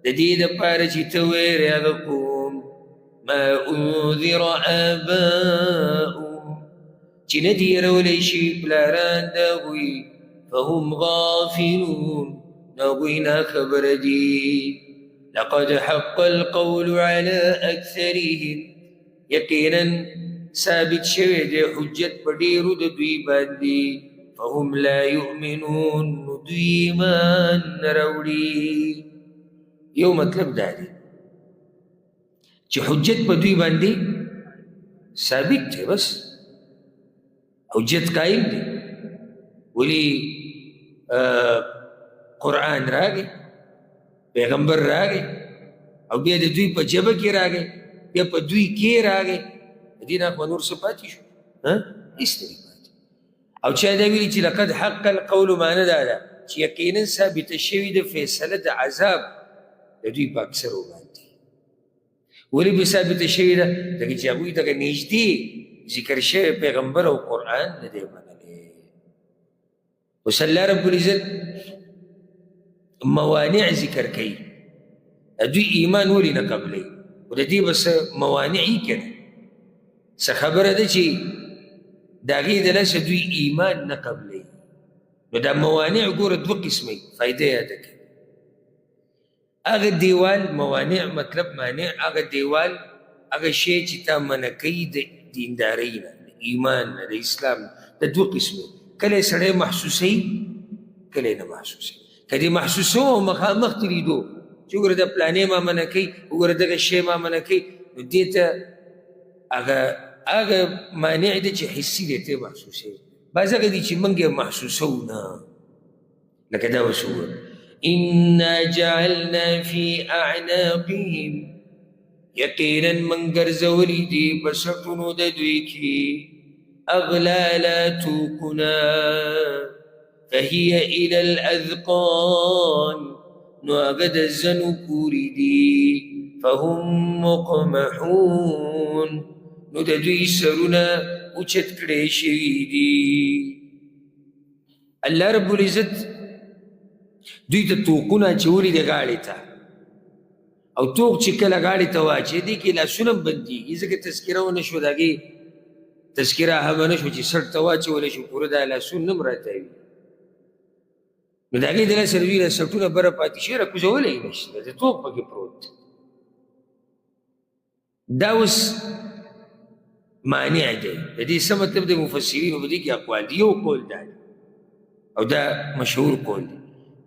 د دې دپاره چې ته ویرې هغه قوم، ما انذر آباؤهم، چې نه دي یرولی شي پلاران د هغوی، فهم غافلون، نو هغوی ناخبره دي. لقد حق القول على أكثرهم، یقینا ثابت شوی دی حجت په ډېرو د دوی باندې، فهم لا یؤمنون، نو دوی ایمان نه راوړي. یو مطلب دا دی چې حجت په دوی باندې ثابت دی، بس حجت قایم دی. ولې قرآن راغی، پیغمبر راغی، او بیا د دوی په ژبه کې راغی، بیا په دوی کې راغی، د دې نه خو نور څه پاتې شو؟ هېڅ نه دی پاتې. او چا دا ویلي چې لقد حق القول، معنی دا ده چې یقینا ثابته شوې ده فیصله د عذاب د دوی په اکثرو باندې. ولې به ثابته شوې ده؟ ځکه چې هغوی دغه نږدې ذکر شوی پیغمبر او قرآن نه دی منلی. اوس الله رب العزت موانع ذکر کوي، دوی ایمان ولې نه قبلوي؟ خو د دې به څه موانع یې که نه، څه خبره ده چې د هغې د لاسه دوی ایمان نه قبلوي. نو دا موانع ګوره دوه قسمه فایده یاده کوي. هغه دیوال موانع مطلب مانع، هغه دیوال هغه شی چې تا منع کوي د دیندارۍ نه، د ایمان نه، د اسلام نه، د دوه قسمه. کله یې سړی محسوسوي، کله یې نه محسوسوي. که دې محسوسوو او مخامخ دې لیدو چې وګوره دا پلانې ما منع کوي، وګوره دغه شی ما منع کوي، نو دې ته هغه هغه مانع دی چې حسي دی، ته یې محسوسوي. بعض هغه دي چې موږ یې محسوسوو نه، لکه دا اوس وګوره، انا جعلنا فی اعناقهم، یقینا من ګرځولي دي په سټونو د دوی کې اغلالا توقونه، فهي الى الاذقان، نو هغه د زنو پورې دي، فهم مقمحون، نو د دوی سرونه اوچت کړی شوي دي. الله رب العزت دوی ته توقونه اچولي دي غاړې ته، او توق چې کله غاړې ته واچوي دې کې لاسونه هم بندېږي، ځکه تذکره ونه شوه، د هغې تذکره هم نه شوه چې سټ ته واچولی شو، پوره دا لاسونه هم راتاوي. نو د هغې د لاسه دوی دا سټونه بره پاتې شوي، راکوزولی یې نه شي، د توق پکې پروت دی. دا اوس مانع دی. د دې څه مطلب دی؟ مفسرینو په دې کې اقوال دي. یو قول دا دی او دا مشهور قول دی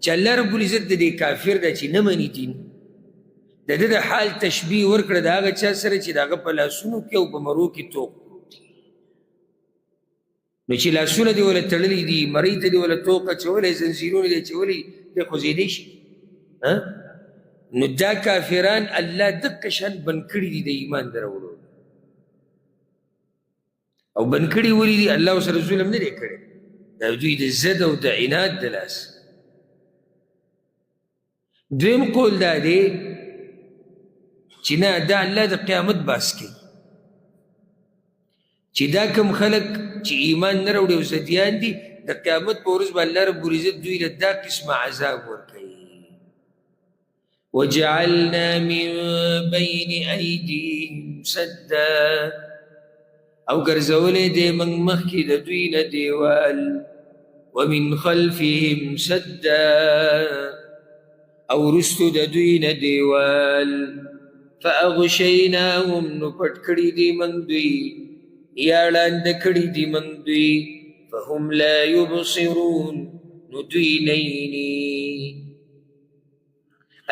چې الله رب العزت د دې کافر دی چې نه مني دین، د ده د حال تشبیه ورکړه د هغه چا سره چې د هغه په لاسونو کې او په مرو کې توق پروت دی. نو چې لاسونه دې وله تړلي دي، مرۍ ته دې وله توق اچولی، زنځیرونه دې اچولي، دی خوځېدی شي. نو دا کافران الله دقه شان بند کړي دي د ایمان د راوړلو، او بند کړي ولې دي؟ الله ورسره ظلم نه دی کړی، دا دوی د ضد او د عناد د لاسه. دویم قول دا دی چې نه، دا الله د قیامت باس کوي چې دا کم خلک چې ایمان نه راوړي او ضدیان دي، د قیامت په ورځ به الله رب العزت دوی له دا قسمه عذاب ورکوي. وجعلنا من بین ایدیهم سدا، او ګرځولی دی موږ مخکې د دوی نه دیوال، ومن خلفهم سدا، او وروستو د دوی نه دیوال، فأغشیناهم، نو پټ کړي دي موږ دوی، یا ړانده کړي دي موږ دوی، فهم لا یبصرون، نو دوی نه ویني.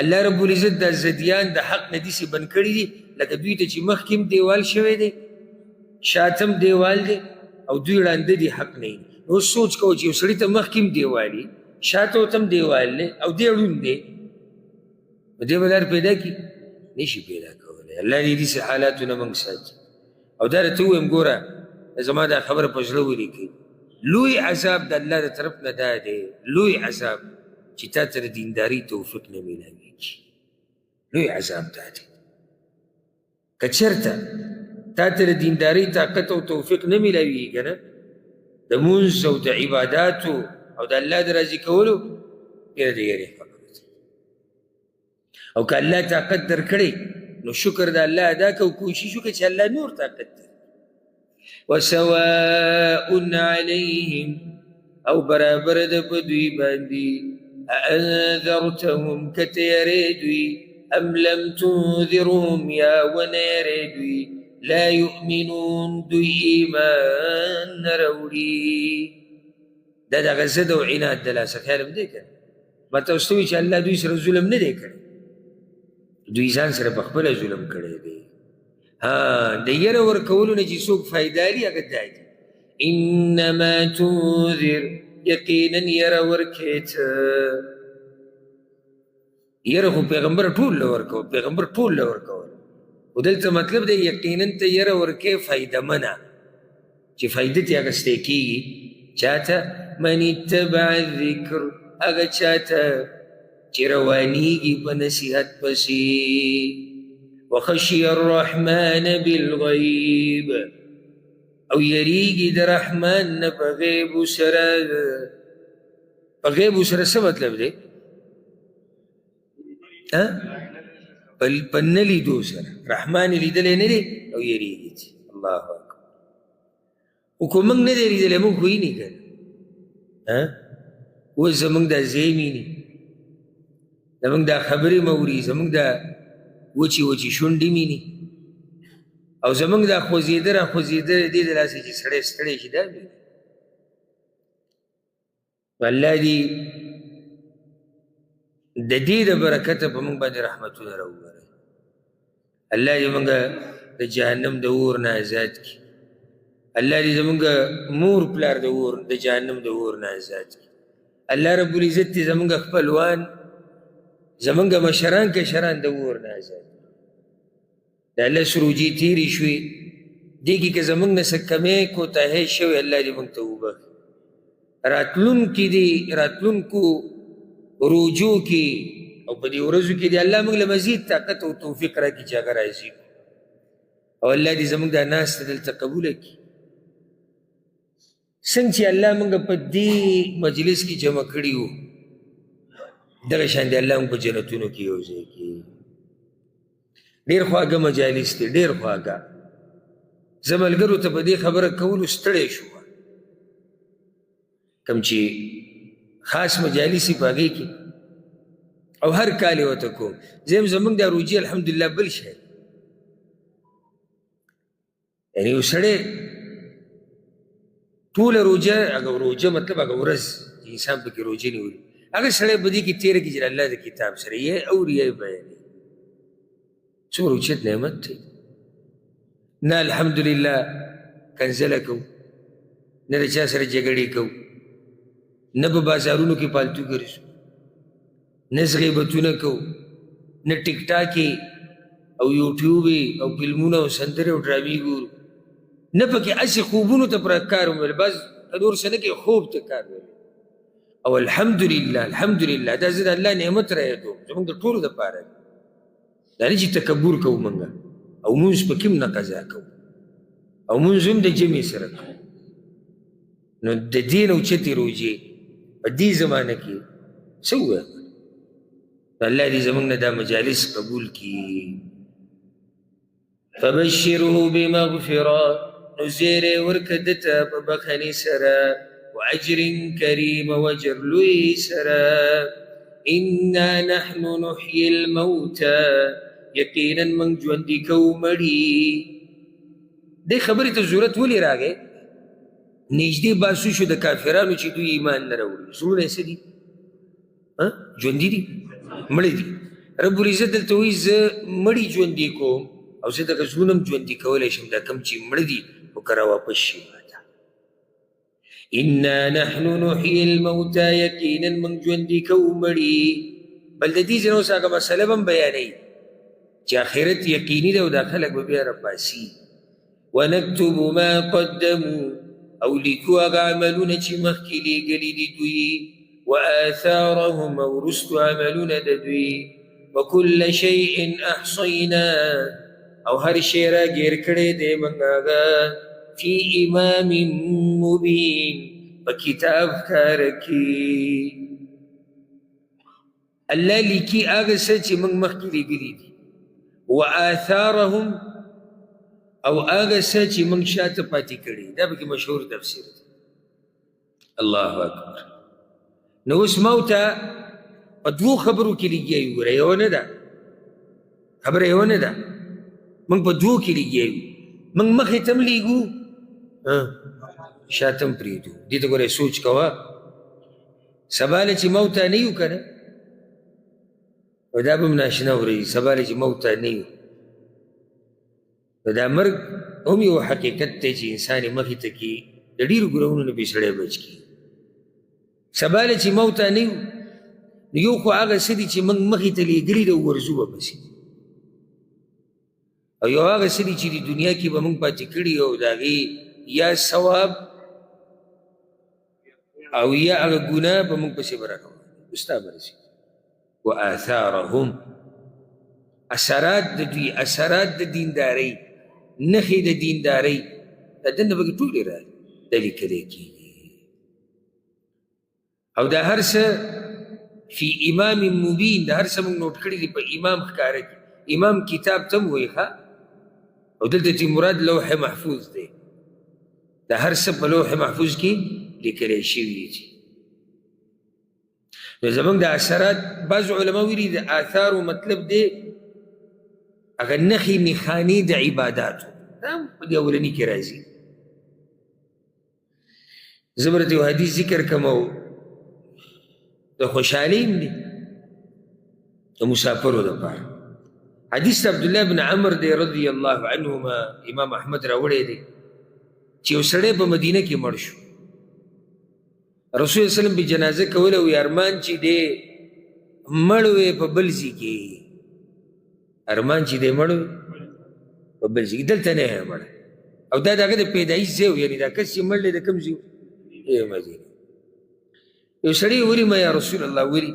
الله رب العزت دا زدیان د حق نه داسې بند کړي دي لکه دوی ته چې مخکې هم دیوال شوی دی، شاته هم دیوال دی، او دوی ړانده دي، حق نه ویني. نو اوس سوچ کوه چې یو سړي ته مخکې هم دیوال وي، شاته ورته هم دیوال دی، او دی ړوند دی، نو دی به لار پیدا کړي؟ نه شي پیدا کولی. الله دې داسې حالاتو نه موږ ساتي. او دا راته ووایم، ګوره زما دا خبره په زړه ولیکئ، لوی عذاب د الله د طرف نه دا دی، لوی عذاب چې تا ته د دیندارۍ توفیق نه میلاویږي، لوی عذاب دا دی. که چېرته تا ته د دیندارۍ طاقت او توفیق نه میلاویږي که نه، د مونځ او د عباداتو او د الله د راضي کولو، ډېره د یرې خبره ده. او که الله طاقت درکړی نو شکر د الله ادا کړه او کوشش وکړه چې الله نور طاقت درکړي. وسواء علیهم، او برابر ده په دوی باندې، أأنذرتهم، که ته یرې دوی، ام لم تنذرهم، یا ونه یرې دوی، لا یؤمنون، دوی ایمان نه راوړي. دا د هغه ضد او عناد د لاسه، خیال هم دی که نه؟ ما تاسو ته وویل چې الله دوی سره ظلم نه دی کړی، دوی ځان سره په خپله ظلم کړی دی. ها، د یره ورکولو نه چې څوک فایده لري هغه دا دي. انما تنذر، یقینا یره ورکې ته. یره خو پیغمبر ټول له ورکول، پیغمبر ټول له ورکول، خو دلته مطلب دی یقینا ته یره ورکې فایده منه، چې فایده ترې اخیستی کېږي. چاته؟ من اتبع الذکر، هغه چاته چې روانېږي په نصیحت پسې. وخشي الرحمن بالغیب، او یریږي د رحمان نه په غیب سره. په غیب سره څه مطلب دی؟ په نه لیدو سره. رحمان یې لیدلی نه دی او یریږي ترې. الله اکبر. خو که موږ نه دی لیدلی، موږ خو ویني که نه؟ اوس زموږ دا ځای ویني، زموږ دا خبرې مه اوري، زموږ دا وچې وچې شونډې ویني، او زموږ دا خوځېده را خوځېده دې د لاسه چې سړی ستړی شي دا ویني. الله دې د دې د برکته په موږ باندې رحمتونه راوګوري. الله دې موږ د جهنم د اور نه آزاد کړي. الله دې زموږ مور پلار د اور، د جهنم د اور نه آزاد کړي. الله رب العزت دې زموږ خپلوان، زموږ مشران کشران د اور نه آزاد کړي. دا لس روژې تېرې شوې، دې کې که زموږ نه څه کمی کوتاهی شوی، الله دې موږ ته وبخښي. راتلونکي دې، راتلونکو روژو کې او په دې ورځو کې دې الله موږ له مزید طاقت او توفیق راکړي چې هغه راضي کړو. او الله دې زموږ دا ناسته دلته قبوله کړي. څنګه چې الله موږ په دې مجلس کې جمع کړي وو، دغه شان دې الله موږ په جنتونو کې یو ځای کړي. ډېر خواږه مجالس دي، ډېر خواږه. زه ملګرو ته په دې خبره کولو ستړی شوم، کوم چې خاص مجالس یې په هغې کې او هر کال یې ورته کوم. زه هم زموږ دا روژې الحمدلله بل شی، یعنې یو سړی ټوله روژه، هغه روژه مطلب هغه ورځ چې انسان پکې روژه نیولي، هغه سړی په دې کې تېره کړي چې د الله د کتاب سره یې اوري یا یې بیانوي، څومره اوچت نعمت دی. نه الحمدلله کنځله کوو، نه د چا سره جګړې کوو، نه په بازارونو کې پالتو ګرځو، نه غیبتونه کوو، نه ټیک ټاکې او یوټیوب او فلمونه او سندرې او ډرامې ګورو، نه پکې هسې خوبونو ته پر کار وویل، بعض نور څه نه کوي، خوب ته کار ویل. او الحمدلله الحمدلله دا زه د الله نعمت را یادوم، زموږ د ټولو دپاره دی. دا نه چې تکبر کوو موږ، او مونځ پکې هم نه قضا کوو، او مونځ هم د جمع سره کوو. نو د دې نه اوچتې روژې په دې زمانه کې څه ووایم؟ الله دې زموږ نه دا مجالس قبول کړي. فبشره بمغفرة، نو زیری ورکړه ده ته په بخښنې سره، واجر کریم، او اجر لوی سره. انا نحن نحیي الموتى، یقینا موږ ژوندي کوو مړي. دې خبرې ته ضرورت ولې راغی؟ نږدې بحث وشو د کافرانو چې دوی ایمان نه راوړي، زړونه یې څه دي؟ ژوندي دي؟ مړه دي. رب العزت دلته وایي زه مړي ژوندي کوم، او زه دغه زړونه هم ژوندي کولی شم، دا کوم چې مړه دي خو که راواپس شي ماته. انا نحن نحیي الموتى، یقینا موږ ژوندي کوو مړي. بل د دې ځای نه اوس هغه مسله به هم بیانوي چې آخرت یقیني ده او دا خلک به بیا راپاڅي. ونکتب ما قدموا، او لیکو هغه عملونه چې مخکې لیږلي دي دوی، وآثارهم، او وروستو عملونه د دوی. وکل شیء احصینا، او هر شی را ګیر کړی دی موږ هغه، فی امام مبین، په کتاب ښکاره کې. الله لیکي هغه څه چې موږ مخکې لیږلي دي، وآثارهم، او هغه څه چې موږ شاته پاتې کړي. دا پکې مشهور تفسیر دی. الله اکبر. نو اوس ما ورته په دوو خبرو کې لګیا یو، ګوره یوه نه ده خبره، یوه نه ده، موږ په دوو کې لګیا یو. موږ مخې ته هم لېږو، شاته هم پرېږدو. دې ته ګوره سوچ کوه، سبا له چې ما او تا نه یو که نه، او دا به هم ناشنا ورځي، سبا له چې ما او تا نه یو، نو دا مرګ هم یو حقیقت دی چې انسان یې مخې ته کړي، د ډېرو ګناهونو نه پرې سړی بچ کړي. سبا له چې ما او تا نه یو، نو یو خو هغه څه دي چې موږ مخې ته لېږلي ده او ورځو به پسې، او یو هغه څه دي چې د دنیا کې به موږ پاتې کړي او د هغې یا ثواب او یا هغه ګناه به موږ پسې به راروان. ستا به رسېږي. وآثارهم، اثرات د دوی، اثرات د دیندارۍ، نښې د دیندارۍ، دا دننه پکې ټولې راغلي، دا لیکلی کېږي. او دا هر څه فی امام مبین، دا هر څه موږ نوټ کړي دي په امام ښکاره کې. امام کتاب ته هم وایي، ښه، او دلته چې مراد لوح محفوظ دی، دا هر څه په لوح محفوظ کې لیکلی شوي دي. نو زموږ د اثرات، بعض علما ویلي د آثارو مطلب دی هغه نښې نښانې د عباداتو، دا هم په دې اولني کې راځي. زه به درته یو حدیث ذکر کوم او د خوشحالۍ هم دی د مسافرو دپاره. حدیث د عبدالله بن عمر دی رضی الله عنهما، امام احمد راوړی دی چې یو سړی په مدینه کې مړ شو، رسول الله وسلم به جنازه کوله او ارمان چې دی مړ وی په بل ځای کې، ارمان چې دی مړ وی په بل ځای کې، دلته نه دی مړ. او دا د هغه د پیدایش ځای و، یعنې دا کس چې مړ دی د کوم ځای و؟ مدینه. یو سړی ولي ما یا رسول الله ولي،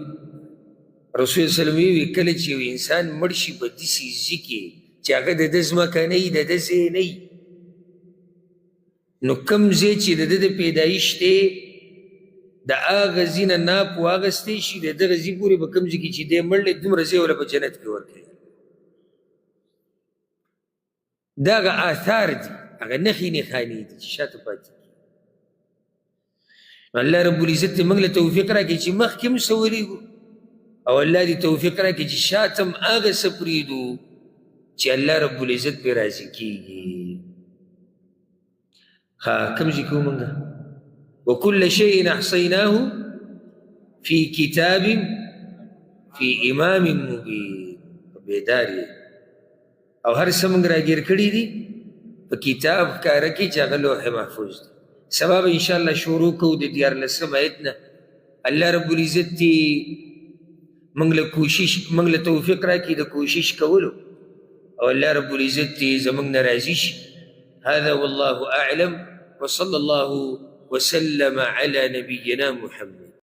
رسول الله وسلم ویې کله چې یو انسان مړ شي په داسې ځای کې چې هغه د ده ځمکه نه وي، د ده ځای نه وي، نو کوم ځای چې د ده د پیدایش دی د هغه ځای نه ناپ واخیستی شي، د دغه ځای پورې په کوم ځای کې چې دی مړ دی دومره ځای ورله په جنت کې ورکوي. دا هغه آثار دي، هغه نښې نښانې دي چې شاته پاتې کېږي. الله رب العزت دې موږ له توفیق راکړي چې مخکې هم څه ولېږو، او الله دې توفیق راکړي چې شاته هم هغه څه پرېږدو چې الله رب العزت پرې راضي کېږي. ښه، کوم ځای کې وو موږ؟ وکل شیء احصیناه فی کتاب فی امام مبین. بیدار یې او هر څه موږ راګیر کړي دي په کتاب ښکاره کې چې هغه لوح محفوظ دی. سبا به انشاءالله شروع کوو د 13 آیت نه. الله رب العزت دې موږ له کوشش، موږ له توفیق راکړي د کوشش کولو، او الله رب العزت دې زموږ نه راضي شي. هذا والله أعلم، وصلى الله وسلم على نبينا محمد.